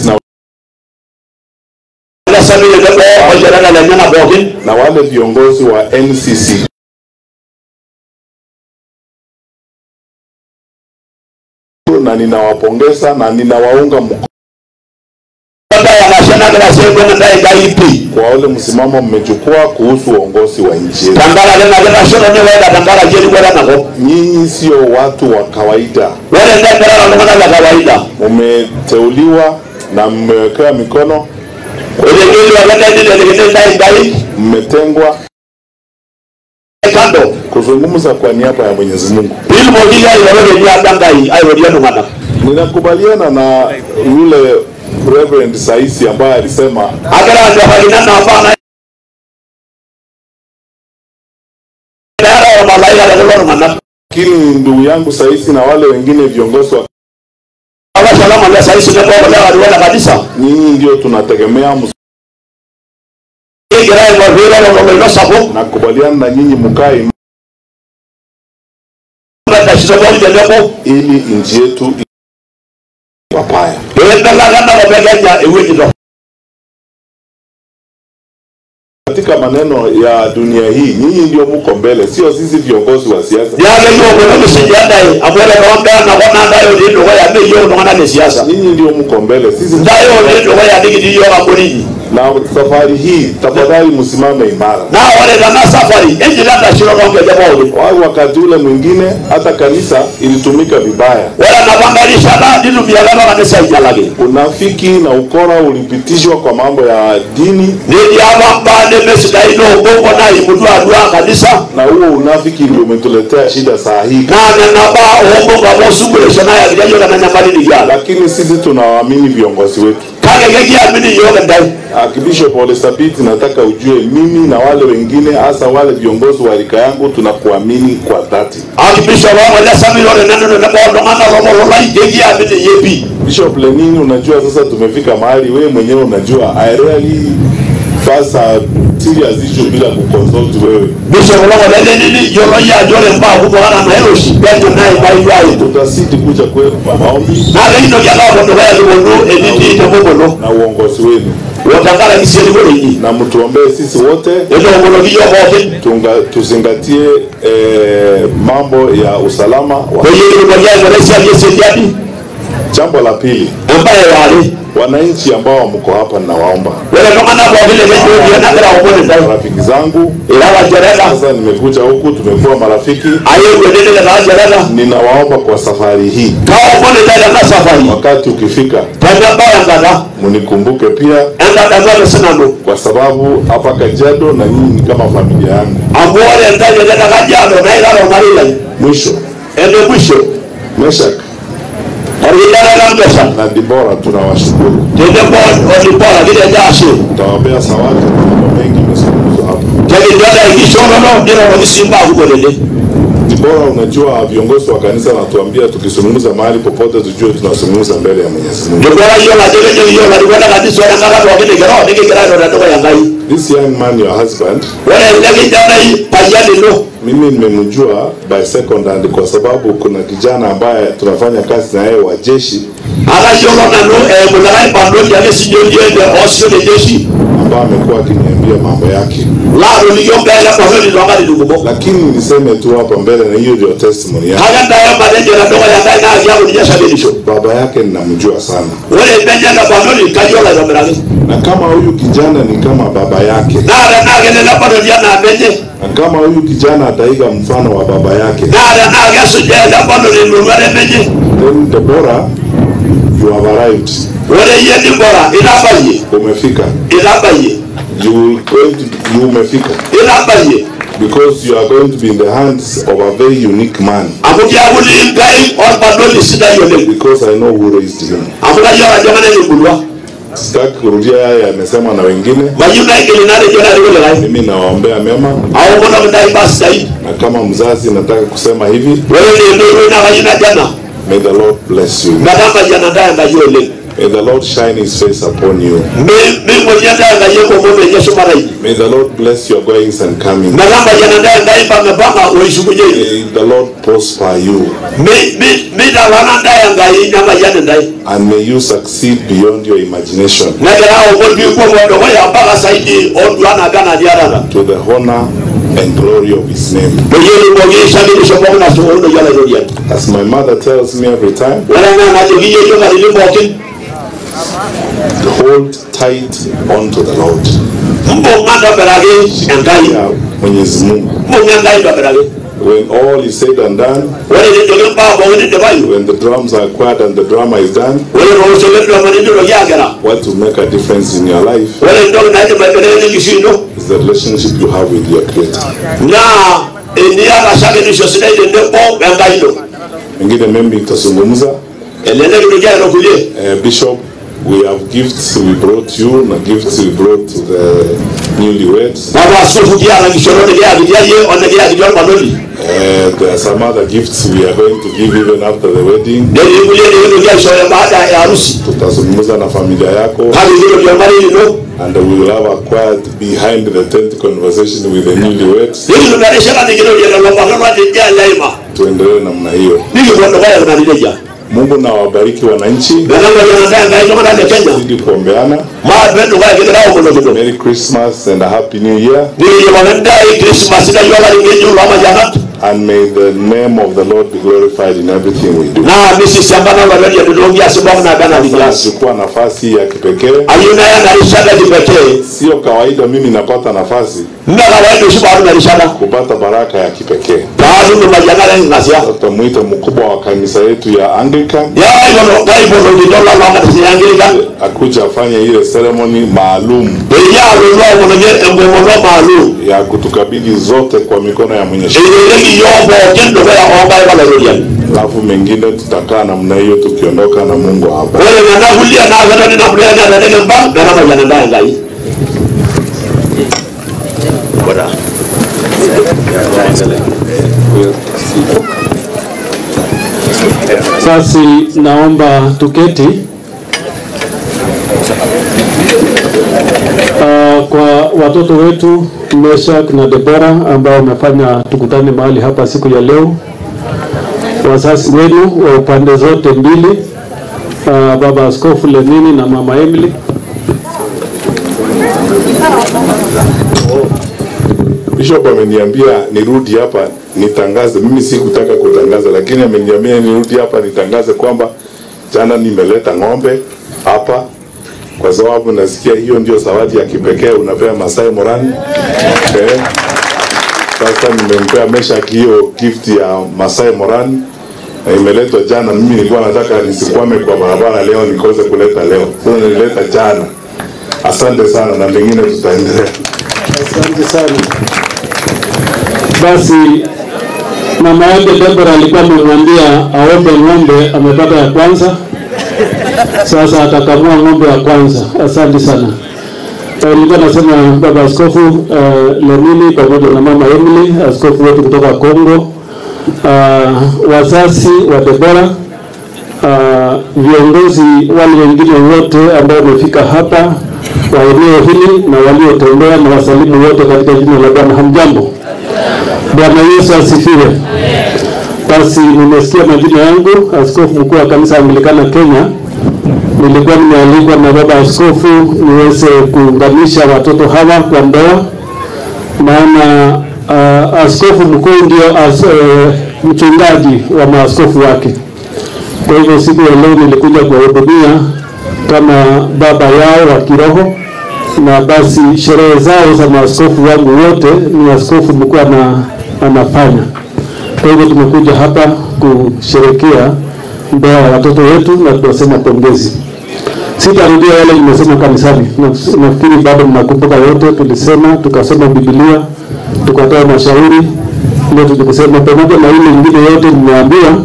na wale viongozi wa NCC na ninawapongeza na ninawaunga mkono. Kwa ule msimamo mmechukua kuhusu uongozi wa nchi yetu. Nyinyi sio watu wa kawaida. Mmeteuliwa na mmewekewa mikono, mmetengwa kuzungumza kwa niaba ya Mwenyezi Mungu. Ninakubaliana na yule Reverend Saisi ambaye alisema lakini ndugu yangu Saisi na wale wengine viongozi wa nyinyi ndio tunategemea. Nakubaliana na nyinyi mkae ili nchi yetu wapaya. Katika maneno ya dunia hii, nyinyi ndio mko mbele, sio sisi viongozi wa siasa. Nyinyi ndio mko mbele, sisi. Na safari hii tafadhali msimame imara. Wakati ule mwingine hata kanisa ilitumika vibaya. Unafiki na ukora ulipitishwa kwa mambo ya dini. Na huo unafiki ndio umetuletea shida saa hii. Lakini sisi tunawaamini viongozi wetu. Archbishop Ole Sapit, nataka ujue mimi na wale wengine, hasa wale viongozi wa rika yangu, tunakuamini kwa dhati. Bishop Lenin, unajua sasa tumefika mahali wewe mwenyewe unajua I rarely pass a serious issue bila kuconsult wewe. Tutasiti kuja kwenu kwa maombi na uongozi wenu. Na mtuombee sisi wote tuzingatie mambo ya usalama wa. Jambo la pili, wananchi ambao mko hapa ninawaomba, marafiki zangu, sasa nimekuja huku, tumekuwa marafiki, ninawaomba kwa safari hii, wakati ukifika mnikumbuke pia, kwa sababu hapa Kajiado na nyinyi ni kama familia yangu. Mwisho, Meshak na Dibora tunawashukuru. Tutawaombea sawati, mambo mengi yamezungumzwa hapa. Dibora, unajua viongozi wa kanisa wanatuambia tukizungumza mahali popote tujue tunazungumza mbele ya Mwenyezi Mungu. This young man, your husband, mimi nimemjua by second hand kwa sababu kuna kijana ambaye tunafanya kazi na yeye wa jeshi ambaye amekuwa akiniambia mambo yake. Lakini niseme tu hapa mbele, na hiyo ndio testimony yake. Baba yake ninamjua sana. Na kama huyu kijana ni kama baba yake, na kama huyu kijana ataiga mfano wa baba yake, then Deborah, you have arrived. Umefika. You umefika. Because you are going to be in the hands of a very unique man. Because I know who raised him. Sitaki kurudia haya yamesema na wengine. Mimi nawaombea mema. Na kama mzazi nataka kusema hivi, may the Lord bless you. May the Lord shine his face upon you. May the Lord bless your goings and comings. May the Lord prosper you. And may you succeed beyond your imagination. To the honor and glory of his name. As my mother tells me every time, Hold tight onto the Lord. Mwenyezi Mungu. When all is said and done, when the drums are quiet and the drama is done, what will make a difference in your life is the relationship you have with your Creator. Mengine mimi nitazungumza. Bishop, we have gifts we brought you, na gifts we brought to the newlyweds. There are some other gifts we are going to give even after the wedding. Tutazungumza na familia yako. And we will have a quiet behind the tent conversation with the newlyweds. Tuendelee namna hiyo. Mungu na wabariki wananchi. Tuzidi kuombeana. Merry Christmas and a Happy New Year. And may the name of the Lord be glorified in everything we do. Nachukua nafasi ya kipekee. Sio kawaida mimi napata nafasi kupata baraka ya kipekee. Tutamuita mkubwa wa kanisa yetu ya Anglican akuja afanye ile ceremony maalum ya kutukabidhi zote kwa mikono ya Mwenyezi Mungu. Alafu mengine tutakaa namna hiyo tukiondoka na Mungu hapa. Sasa naomba tuketi. Kwa watoto wetu Meshak na Debora ambao wamefanya tukutane mahali hapa siku ya leo, wazazi wenu wa upande zote mbili, Baba Askofu Lenini na Mama Emily. Bishop ameniambia nirudi hapa nitangaze. Mimi sikutaka kutangaza, lakini ameniambia nirudi hapa nitangaze kwamba jana nimeleta ng'ombe hapa, kwa sababu nasikia hiyo ndio zawadi ya kipekee unapea Masai Moran. Okay. Sasa nimempea Meshak hiyo gift ya Masai Moran na imeletwa jana. Mimi nilikuwa nataka nisikwame kwa barabara leo nikose kuleta leo. Sasa nilileta jana. Asante sana na mengine tutaendelea. Asante sana. Basi mama yake Deborah alikuwa amemwambia aombe ng'ombe, amepata ya kwanza. Sasa atakamua ng'ombe ya kwanza. Asante sana. Nilikuwa nasema Baba Askofu Lenini pamoja na Mama Emily, askofu wetu kutoka Kongo, wazazi wa Deborah, viongozi wale wengine wote ambao wamefika hapa wa eneo hili na waliotembea, na wasalimu wote katika jina la Bwana. Hamjambo. Bwana Yesu asifiwe. Basi nimesikia majina yangu, askofu mkuu wa kanisa Anglikana Kenya. Nilikuwa nimealikwa na baba askofu niweze kuunganisha watoto hawa kwa ndoa, maana askofu mkuu ndio mchungaji wa maaskofu wake. Kwa hivyo siku ya leo nilikuja kuwahudumia kama baba yao wa kiroho, na basi sherehe zao za maaskofu wangu wote ni askofu mkuu anafanya. Kwa hivyo tumekuja hapa kusherehekea ndoa ya watoto wetu na tunasema pongezi. Sitarudia yale nimesema kanisani. Nafikiri bado mnakumbuka yote tulisema, tukasoma Biblia, tukatoa mashauri, ndio tulikusema pamoja na ile nyingine yote nimeambia,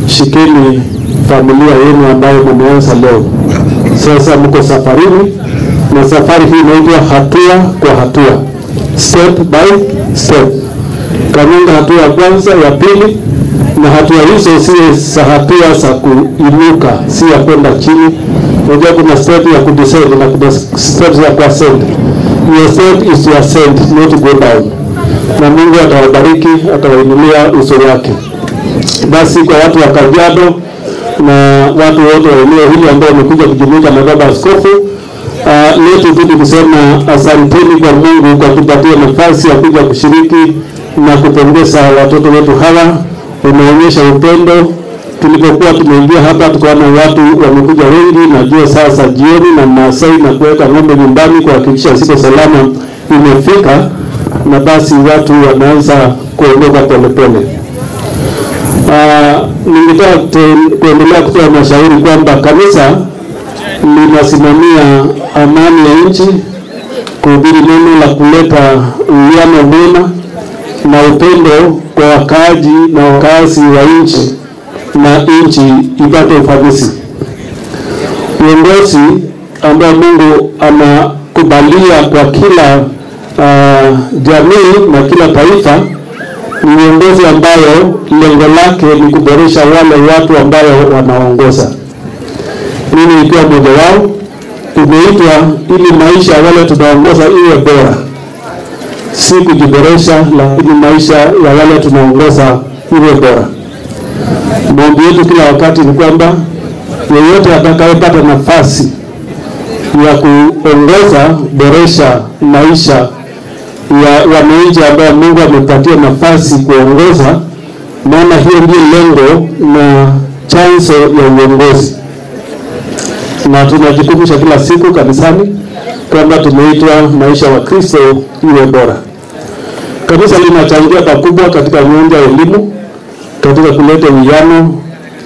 shikeni familia yenu ambayo mmeanza leo. Sasa mko safarini, na safari hii inaitwa hatua kwa hatua, step by step. Kanunga hatua ya kwanza, ya pili, na hatua hizo si hatua za kuinuka, si ya kwenda chini. Unajua kuna step ya kudescend na kuna steps ya kuascend. Your step is to ascend, not to go down. Na Mungu atawabariki, atawainulia uso wake. Basi kwa watu wa Kajiado na watu wote wa eneo hili ambao wamekuja kujumuika na baba askofu, leo tuzidi kusema asanteni kwa Mungu kwa kupatia nafasi ya kuja kushiriki na kupongeza watoto wetu hawa. Umeonyesha upendo Tulipokuwa tumeingia hapa tukaona watu wamekuja wengi, najua sasa jioni na Maasai na kuweka ng'ombe nyumbani kuhakikisha siko salama imefika, na basi watu wanaanza kuondoka polepole. Ningetaka kuendelea kutoa mashauri kwamba kanisa linasimamia amani ya nchi, kuhubiri neno la kuleta uwiano mwema na upendo kwa wakaaji na wakazi wa nchi, na nchi ipate ufanisi. Uongozi ambao Mungu anakubalia kwa kila jamii na kila taifa ni uongozi ambayo lengo lake ni kuboresha wale watu ambayo wanaongoza. Mimi nikiwa mmoja wao, tumeitwa ili maisha wale tunaongoza iwe bora, si kujiboresha, lakini maisha ya wale tunaongoza iwe bora. Maombi yetu kila wakati ni kwamba yeyote atakayepata nafasi ya kuongoza, boresha maisha ya wananchi ambao Mungu amepatia nafasi kuongoza, maana hiyo ndio lengo na chanzo ya uongozi. Na tunajikumbusha kila siku kanisani kwamba tumeitwa maisha wa Kristo iwe bora. Kanisa linachangia pakubwa katika nyanja ya elimu, katika kuleta uwiano,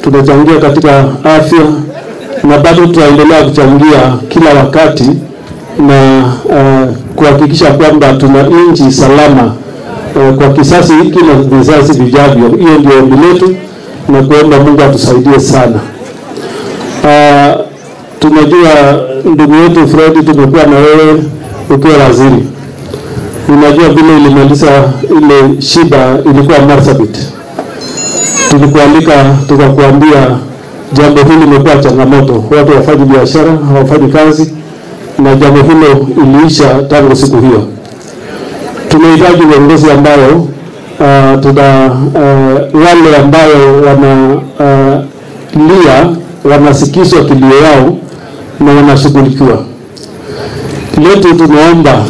tunachangia katika afya, na bado tutaendelea kuchangia kila wakati na kuhakikisha kwamba tuna nchi salama kwa kisasi hiki na vizazi vijavyo. Hiyo ndio ombi letu na kuomba Mungu atusaidie sana. Tunajua ndugu yetu Fred, tumekuwa na wewe ukiwa waziri. Unajua vile ilimaliza ile shida ilikuwa Marsabit. Tulikualika tukakuambia jambo hili limekuwa changamoto, watu wafanyi biashara, hawafanyi kazi, na jambo hilo iliisha tangu siku hiyo. Tunahitaji uongozi ambayo wale ambayo wanalia wanasikizwa kilio yao na wanashughulikiwa. Letu tunaomba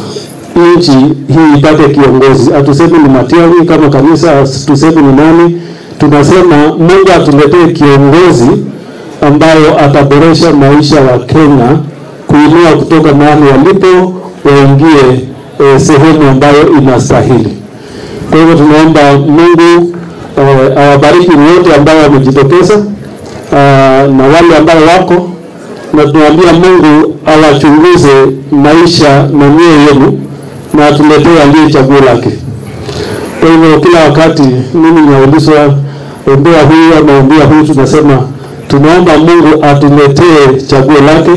nchi hii ipate kiongozi. Hatusemi ni Matiang'i kama kanisa, hatusemi ni nani. Tunasema Mungu atuletee kiongozi ambayo ataboresha maisha ya Kenya, kuinua kutoka mahali walipo waingie sehemu ambayo inastahili. Kwa hivyo tunaomba Mungu awabariki wote ambao wamejitokeza na wale ambao wako, na tunaambia Mungu awachunguze maisha na mioyo yenu na atuletee aliye chaguo lake. Kwa hivyo kila wakati mimi naulizwa ombea huyu ama ombea huyu, tunasema tunaomba Mungu atuletee chaguo lake,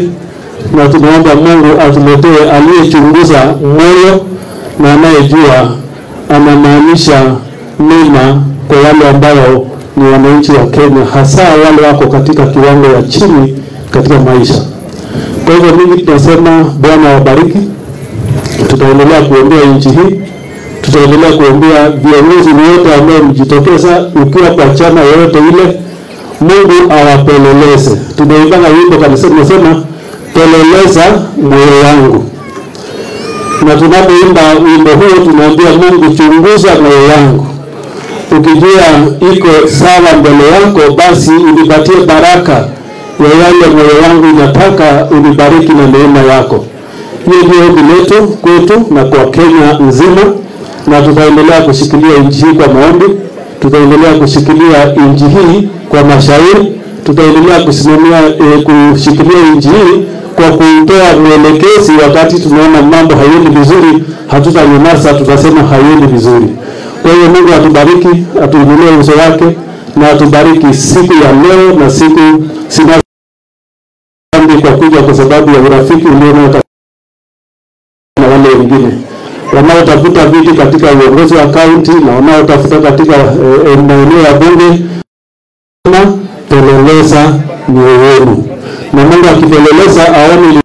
na tunaomba Mungu atuletee aliyechunguza moyo na anayejua anamaanisha mema kwa wale ambao ni wananchi wa Kenya, hasa wale wako katika kiwango ya chini katika maisha. Kwa hivyo mimi tunasema Bwana awabariki. Tutaendelea kuombea nchi hii, tutaendelea kuombea viongozi wote ambao mjitokeza, ukiwa kwa chama yoyote ile, Mungu awapeleleze. Tunaimba wimbo kanisa tunasema peleleza moyo wangu, na tunapoimba wimbo huo tunaambia Mungu chunguza moyo wangu, ukijua iko sawa mbele yako, basi unipatie baraka ya yale moyo wangu inataka, unibariki na neema yako. Hiyo ndio ombi letu kwetu na kwa Kenya nzima, na tutaendelea kushikilia nchi hii kwa maombi, tutaendelea kushikilia nchi hii kwa mashauri, tutaendelea kusimamia kushikilia nchi hii kwa kutoa mwelekezi. Wakati tunaona mambo hayendi vizuri, hatutanyamaza, tutasema hayendi vizuri. Kwa hiyo Mungu atubariki, atuinulie uso wake na atubariki siku ya leo na siku zinazokuja, kwa kuja kwa sababu ya urafiki ulionao na wale wengine wanaotafuta viti katika uongozi wa kaunti na wanaotafuta katika maeneo ya bunge. Na peleleza mioyo yenu, na Mungu akipeleleza aone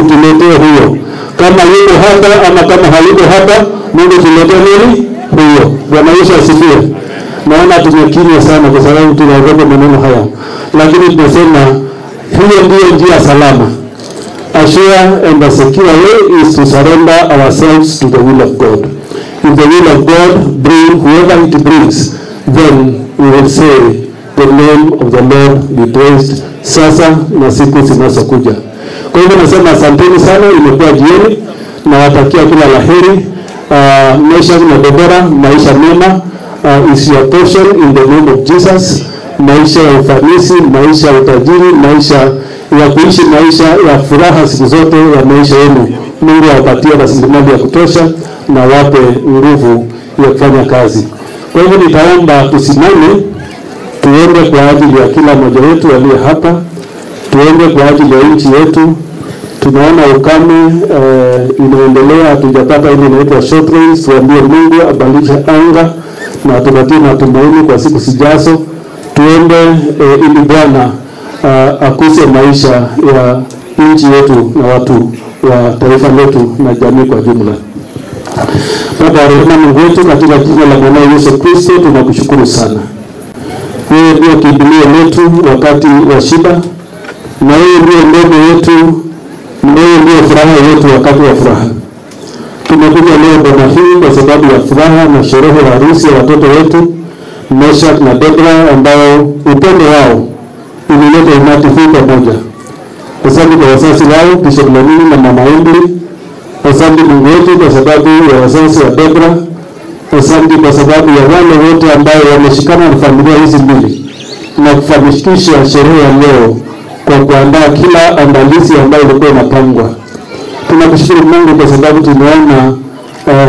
utuletee huyo, kama yuko hapa ama kama hayuko hapa, Mungu tuletee nini huyo. Bwana Yesu asifiwe. Naona tumekimya sana kwa sababu tunaogopa maneno haya, lakini tunasema hiyo ndiyo njia salama. A sure and a secure way is to surrender ourselves to the will of God. If the will of God bring whoever it brings, Then we will say the name of the Lord be praised, sasa na siku zinazokuja. Kwa hivyo nasema asanteni sana, imekuwa jioni, nawatakia kila laheri. Meshach na Deborah, maisha mema is your portion in the name of Jesus. Maisha ya ufanisi, maisha ya utajiri, maisha ya kuishi maisha ya furaha siku zote ya maisha yenu. Mungu awapatie rasilimali ya kutosha na wape nguvu ya kufanya kazi. Kwa hivyo nitaomba tusimame, tuombe kwa ajili ya kila mmoja wetu aliye hapa, tuombe kwa ajili ya nchi yetu. Tunaona ukame inaendelea, hatujapata ile inaitwa short rains. Tuambie Mungu abadilishe anga na atupatie matumaini kwa siku zijazo. Tuombe ili Bwana akuse maisha ya nchi yetu na watu wa taifa letu na jamii kwa jumla. Baba rehema, Mungu wetu, katika jina la Mwanao Yesu Kristo tunakushukuru sana. Wewe ndio kimbilio letu wakati wa shida, na wewe ndio ngome yetu, na wewe ndio furaha yetu wakati wa furaha. Tumekuja leo boma hii kwa sababu ya furaha na sherehe ya harusi ya watoto wetu Meshach na Deborah, ambao upendo wao ulileta umati huu pamoja. Asante kwa wazazi wao Bishop Lamini na Mama Emily. Asante Mungu wetu kwa sababu ya wazazi wa Deborah. Asante kwa sababu ya wale wote ambao wameshikana na familia hizi mbili na kufanikisha sherehe ya leo kwa kuandaa kila andalizi ambayo ilikuwa inapangwa. Tunakushukuru Mungu kwa sababu tumeona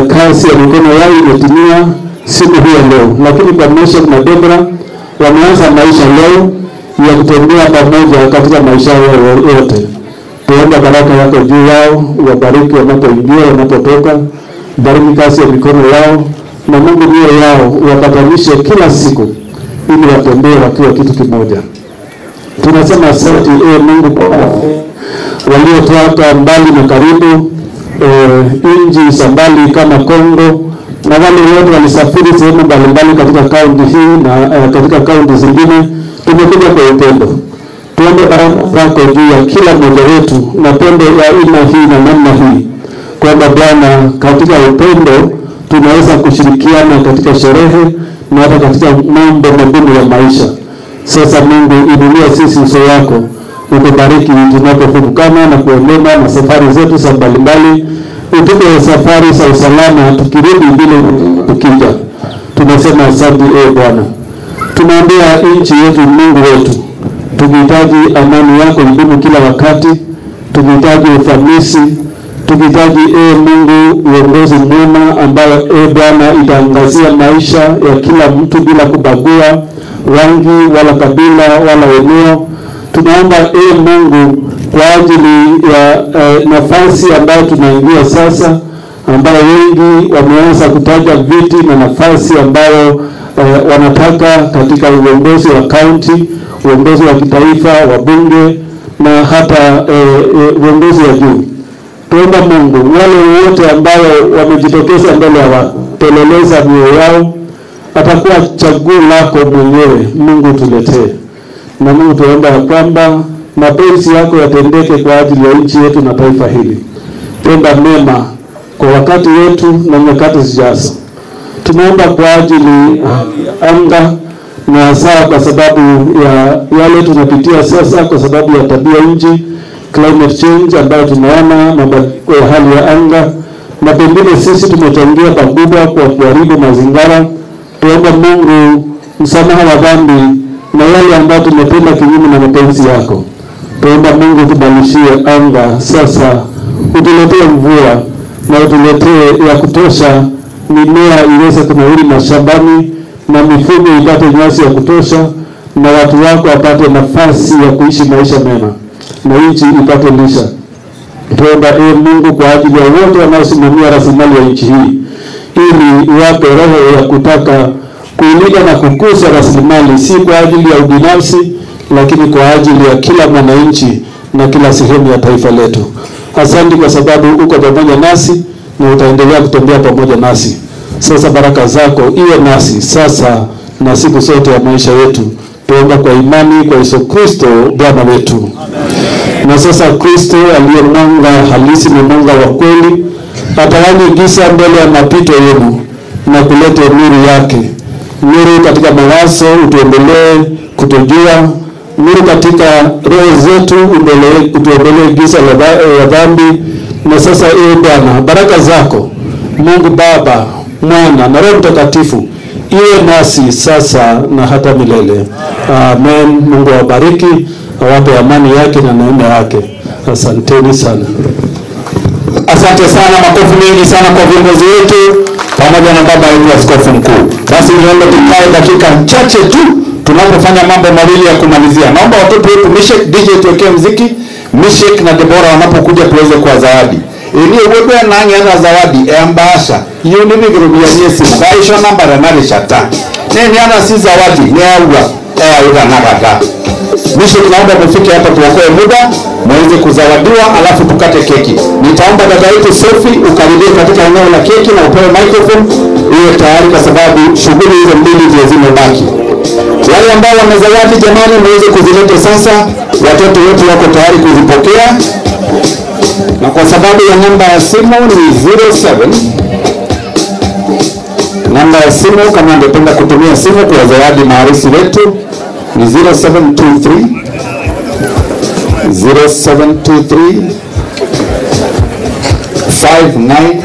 kazi ya mikono yao imetimia siku hii ya leo. Lakini kwa Meshach na Deborah wameanza maisha leo ya kutembea pamoja katika maisha yao yote. Tuomba baraka yako juu yao, wabariki wanapoingia, wanapotoka, bariki kazi ya mikono yao, na Mungu mioyo yao wapatanishe kila siku ili watembee wakiwa kitu kimoja. Tunasema asante Mungu kwa waliotoka mbali na karibu, nchi za mbali kama Kongo, na wale wote walisafiri sehemu mbalimbali katika kaunti hii na katika kaunti zingine. Tumekuja kwa upendo. Tuombe baraka zako juu ya kila mmoja wetu na pendo ya aina hii na namna hii, kwamba Bwana katika upendo tunaweza kushirikiana katika sherehe na hata katika mambo magumu ya maisha. Sasa Mungu, inulia sisi uso wako, utubariki tunapofukana na kuendelea na safari zetu za mbalimbali, utupe safari za usalama tukirudi vile tukija. Tunasema asante Bwana. Tunaombea nchi yetu, Mungu wetu. Tunahitaji amani yako idumu kila wakati, tunahitaji ufanisi, tunahitaji Mungu uongozi mwema ambayo Bwana itaangazia maisha ya kila mtu bila kubagua rangi wala kabila wala eneo. Tunaomba Mungu kwa ajili ya nafasi ambayo tunaingia sasa, ambayo wengi wameanza kutaja viti na nafasi ambayo wanataka katika uongozi wa county, uongozi wa kitaifa, wa bunge na hata uongozi wa juu. Tuomba Mungu wale wote ambao wamejitokeza mbele ya wapeleleza mioyo yao, atakuwa chaguo lako mwenyewe, Mungu tuletee. Na Mungu tuomba kwamba mapenzi yako yatendeke kwa ajili ya nchi yetu na taifa hili. Tenda mema kwa wakati wetu na nyakati zijazo. Tunaomba kwa ajili anga na hasa kwa sababu ya yale tunapitia sasa, kwa sababu ya tabia nchi, climate change ambayo tunaona mabadiliko ya hali ya anga, na pengine sisi tumechangia pakubwa kwa kuharibu mazingira. Tuomba Mungu msamaha wa dhambi na yale ambayo tumetenda kinyume na mapenzi yako. Tuomba Mungu tubadilishie anga sasa, utuletee mvua na utuletee ya kutosha, mimea iweze kunawiri mashambani na mifugo ipate nyasi ya kutosha, na watu wako wapate nafasi ya kuishi maisha mema na nchi ipate lisha. Tuomba Mungu kwa ajili ya wote wanaosimamia rasilimali ya nchi hii, ili wape roho ya kutaka kuilinda na kukuza rasilimali, si kwa ajili ya ubinafsi, lakini kwa ajili ya kila mwananchi na kila sehemu ya taifa letu. Asante kwa sababu uko pamoja nasi na utaendelea kutembea pamoja nasi. Sasa baraka zako iwe nasi sasa na siku zote ya maisha yetu. Tuomba kwa imani kwa Yesu Kristo Bwana wetu. Amen. Na sasa Kristo aliye mwanga halisi na mwanga wa kweli, atawanye giza mbele ya mapito yenu na kuleta nuru yake. Nuru katika mawazo, utuondolee kutojua. Nuru katika roho zetu, utuondolee giza la dhambi. Na sasa ewe Bwana, baraka zako Mungu Baba, Mwana na Roho Mtakatifu iwe nasi sasa na hata milele. Amen. Mungu awabariki, awape amani yake na neema yake. Asanteni sana. Asante sana, makofi mengi sana kwa viongozi wetu pamoja na baba yetu askofu mkuu. Basi niombe tukae dakika chache tu tunapofanya mambo mawili ya kumalizia. Naomba watoto wetu Mishek, DJ tuwekee muziki. Mishek na Debora wanapokuja tuweze kwa zawadi. Ili wewe nange ana zawadi embasha. Hiyo nini grubianie simu. Kaisho namba na narishata. Nini ana si zawadi ni aua. Aua na kaka. Mishek naomba mfike hapa tuokoe muda muweze kuzawadiwa alafu tukate keki. Nitaomba dada yetu Sophie ukaribie katika eneo la keki na upewe microphone iwe tayari kwa sababu shughuli hizo mbili ndio zimebaki. Wale ambao wamezawadi jamani muweze kuzileta sasa, watoto wetu wako tayari kuzipokea. Na kwa sababu ya namba ya simu ni 07, namba ya simu kama ungependa kutumia simu kwa zawadi maharusi wetu ni 0723 0723 59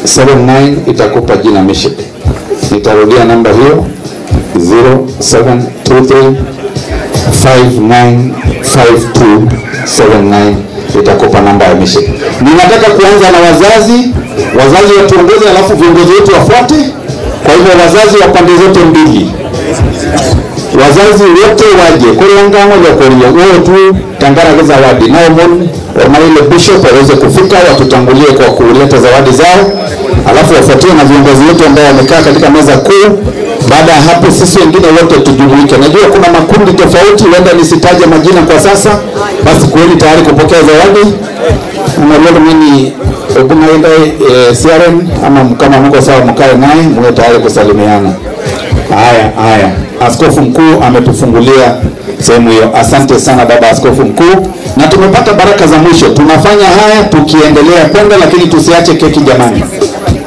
5279 itakupa jina Mishek. Nitarudia namba hiyo 0723 595279 itakupa namba ya Mishek. Ninataka kuanza na wazazi, wazazi watuongoze alafu viongozi wetu wafuate. Kwa hivyo wazazi wa pande zote mbili, wazazi wote waje kulangamo ya koria wao tu tangara zawadi nao mon Omaile Bishop waweze kufika watutangulie kwa kuleta zawadi zao, alafu wafuatie na viongozi wetu ambao wamekaa katika meza kuu. Baada ya hapo sisi wengine wote tujumuike. Najua kuna makundi tofauti, huenda nisitaje majina kwa sasa. Basi kuweni tayari kupokea zawadi. Ama leo mimi unaenda CRM ama kama mko sawa mkae naye muwe tayari kusalimiana. Haya haya. Askofu mkuu ametufungulia sehemu hiyo. Asante sana baba askofu mkuu. Na tumepata baraka za mwisho. Tunafanya haya tukiendelea kwenda, lakini tusiache keki jamani.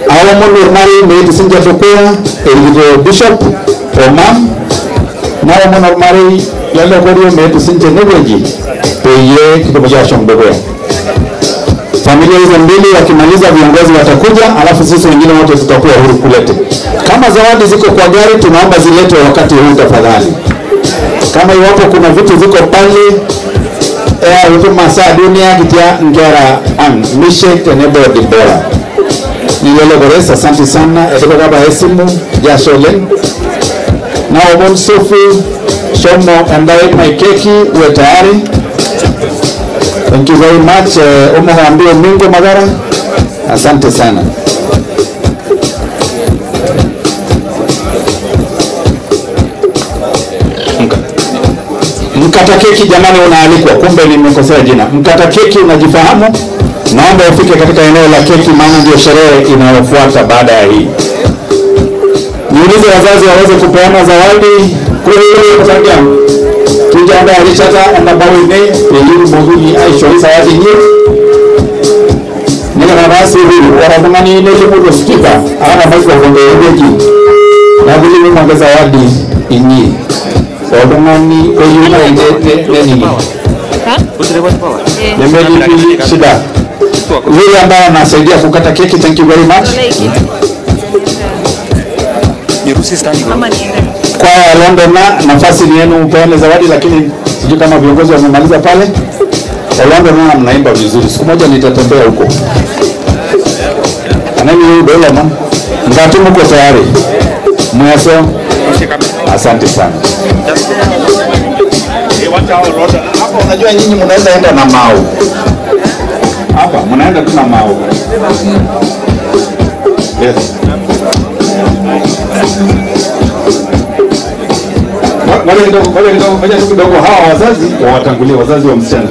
Awo normali meeti sinja tokea elivyo bishop omam na normali lalo korio meeti sinja neweji peye kidogo shombewe. Familia hizo mbili wakimaliza viongozi watakuja, alafu sisi wengine wote tutakuwa huru kulete. Kama zawadi ziko kwa gari tunaomba ziletwe wakati huu tafadhali. Kama iwapo kuna vitu ziko pale huko masaa dunia kitia ngera an Mishek tenebo Debora. Nilele Gores, asante sana. Etoko kaba esimu jasole. Na omon Sophie shomo ambaye my keki uwe tayari. Thank you very much. Umewaambia Mungu Magara. Asante sana. Mkata keki jamani unaalikwa. Kumbe nimekosea jina. Mkata keki unajifahamu? Naomba ufike katika eneo la keki maana ndio sherehe inayofuata baada ya hii. Niulize wazazi waweze kupeana zawadi. Kule tujaenda alichata anabawine elimu mozuni aisho zawadi hii. Nina nafasi hii wanatamani ile mtu speaker ana microphone yeji. Na vile mimi zawadi inyi. Wanatamani oyuna ndete nini? Nimeji shida. Yule ambaye anasaidia kukata keki, thank you very much. Kwa London na nafasi ni yenu upeane zawadi, lakini sijui kama viongozi wamemaliza pale. London na mnaimba vizuri. Siku moja nitatembea huko. Anani huyu dola man. Ngatu mko tayari. Mwaso. Asante sana. Hapo unajua nyinyi mnaweza enda na mau. Hapa mnaenda tu na mau. Yes. Ngoja kidogo hawa wazazi wawatangulie, wazazi wa msichana.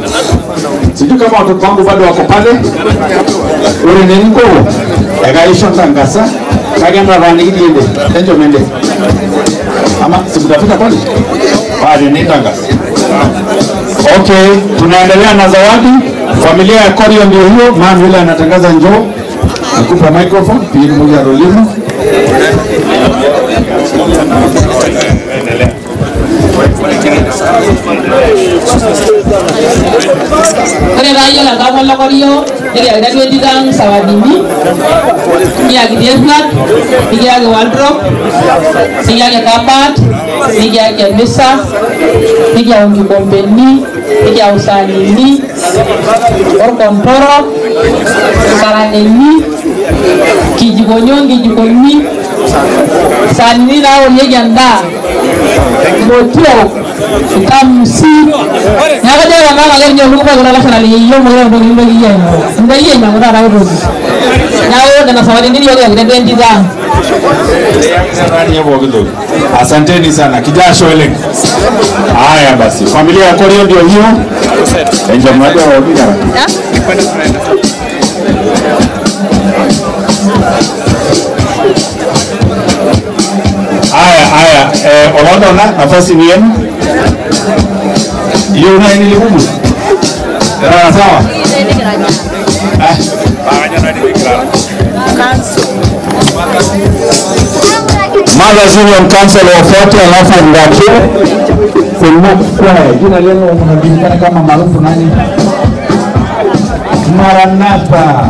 Sijui kama watoto wangu bado wako pale. Ule ni niko. Ekaisho ntangasa. Kagenda vanigide. Tenjo mende. Ama sikutafika pale. Pale ni ntangasa. Okay, tunaendelea na zawadi. Familia ya Korio ndio hiyo, maana yule anatangaza njoo. Nikupa microphone, pili moja rolimu. Ore taa yiolo enkang olokorio nikiakita duo entito ang sawadini, nikiyakiti eflat, nikiyaki wardrobe, nikiyaki kabat, nikiyaki emisa, nikiyau nkikombeni, nikiyau saanini, orkomporo, nkaraneni, nkijikoni onkijikoni, saanini naaworieki endaa, motiok, nkamusi. Neeku kajo ore ake ninye oltukutuk kulo lashara likiyieu mokure entoki nintoki iyie aing'oru. Mintoki iyie ainyang'u taata ai toki. Neeku nena sawadini yiok kiyakita duo entito ang'. Asanteni sana kijasho ile. Haya basi, familia ya Korio ndio hiyo. Enjamadi wa Odinga. Haya haya, Olondona nafasi ni yenu. Hiyo una nini humu? Sawa. Mothers Union Council wafuate, alafu Ngatu Square. Jina lenu mnajulikana kama maarufu nani? Maranatha.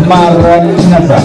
Maranatha.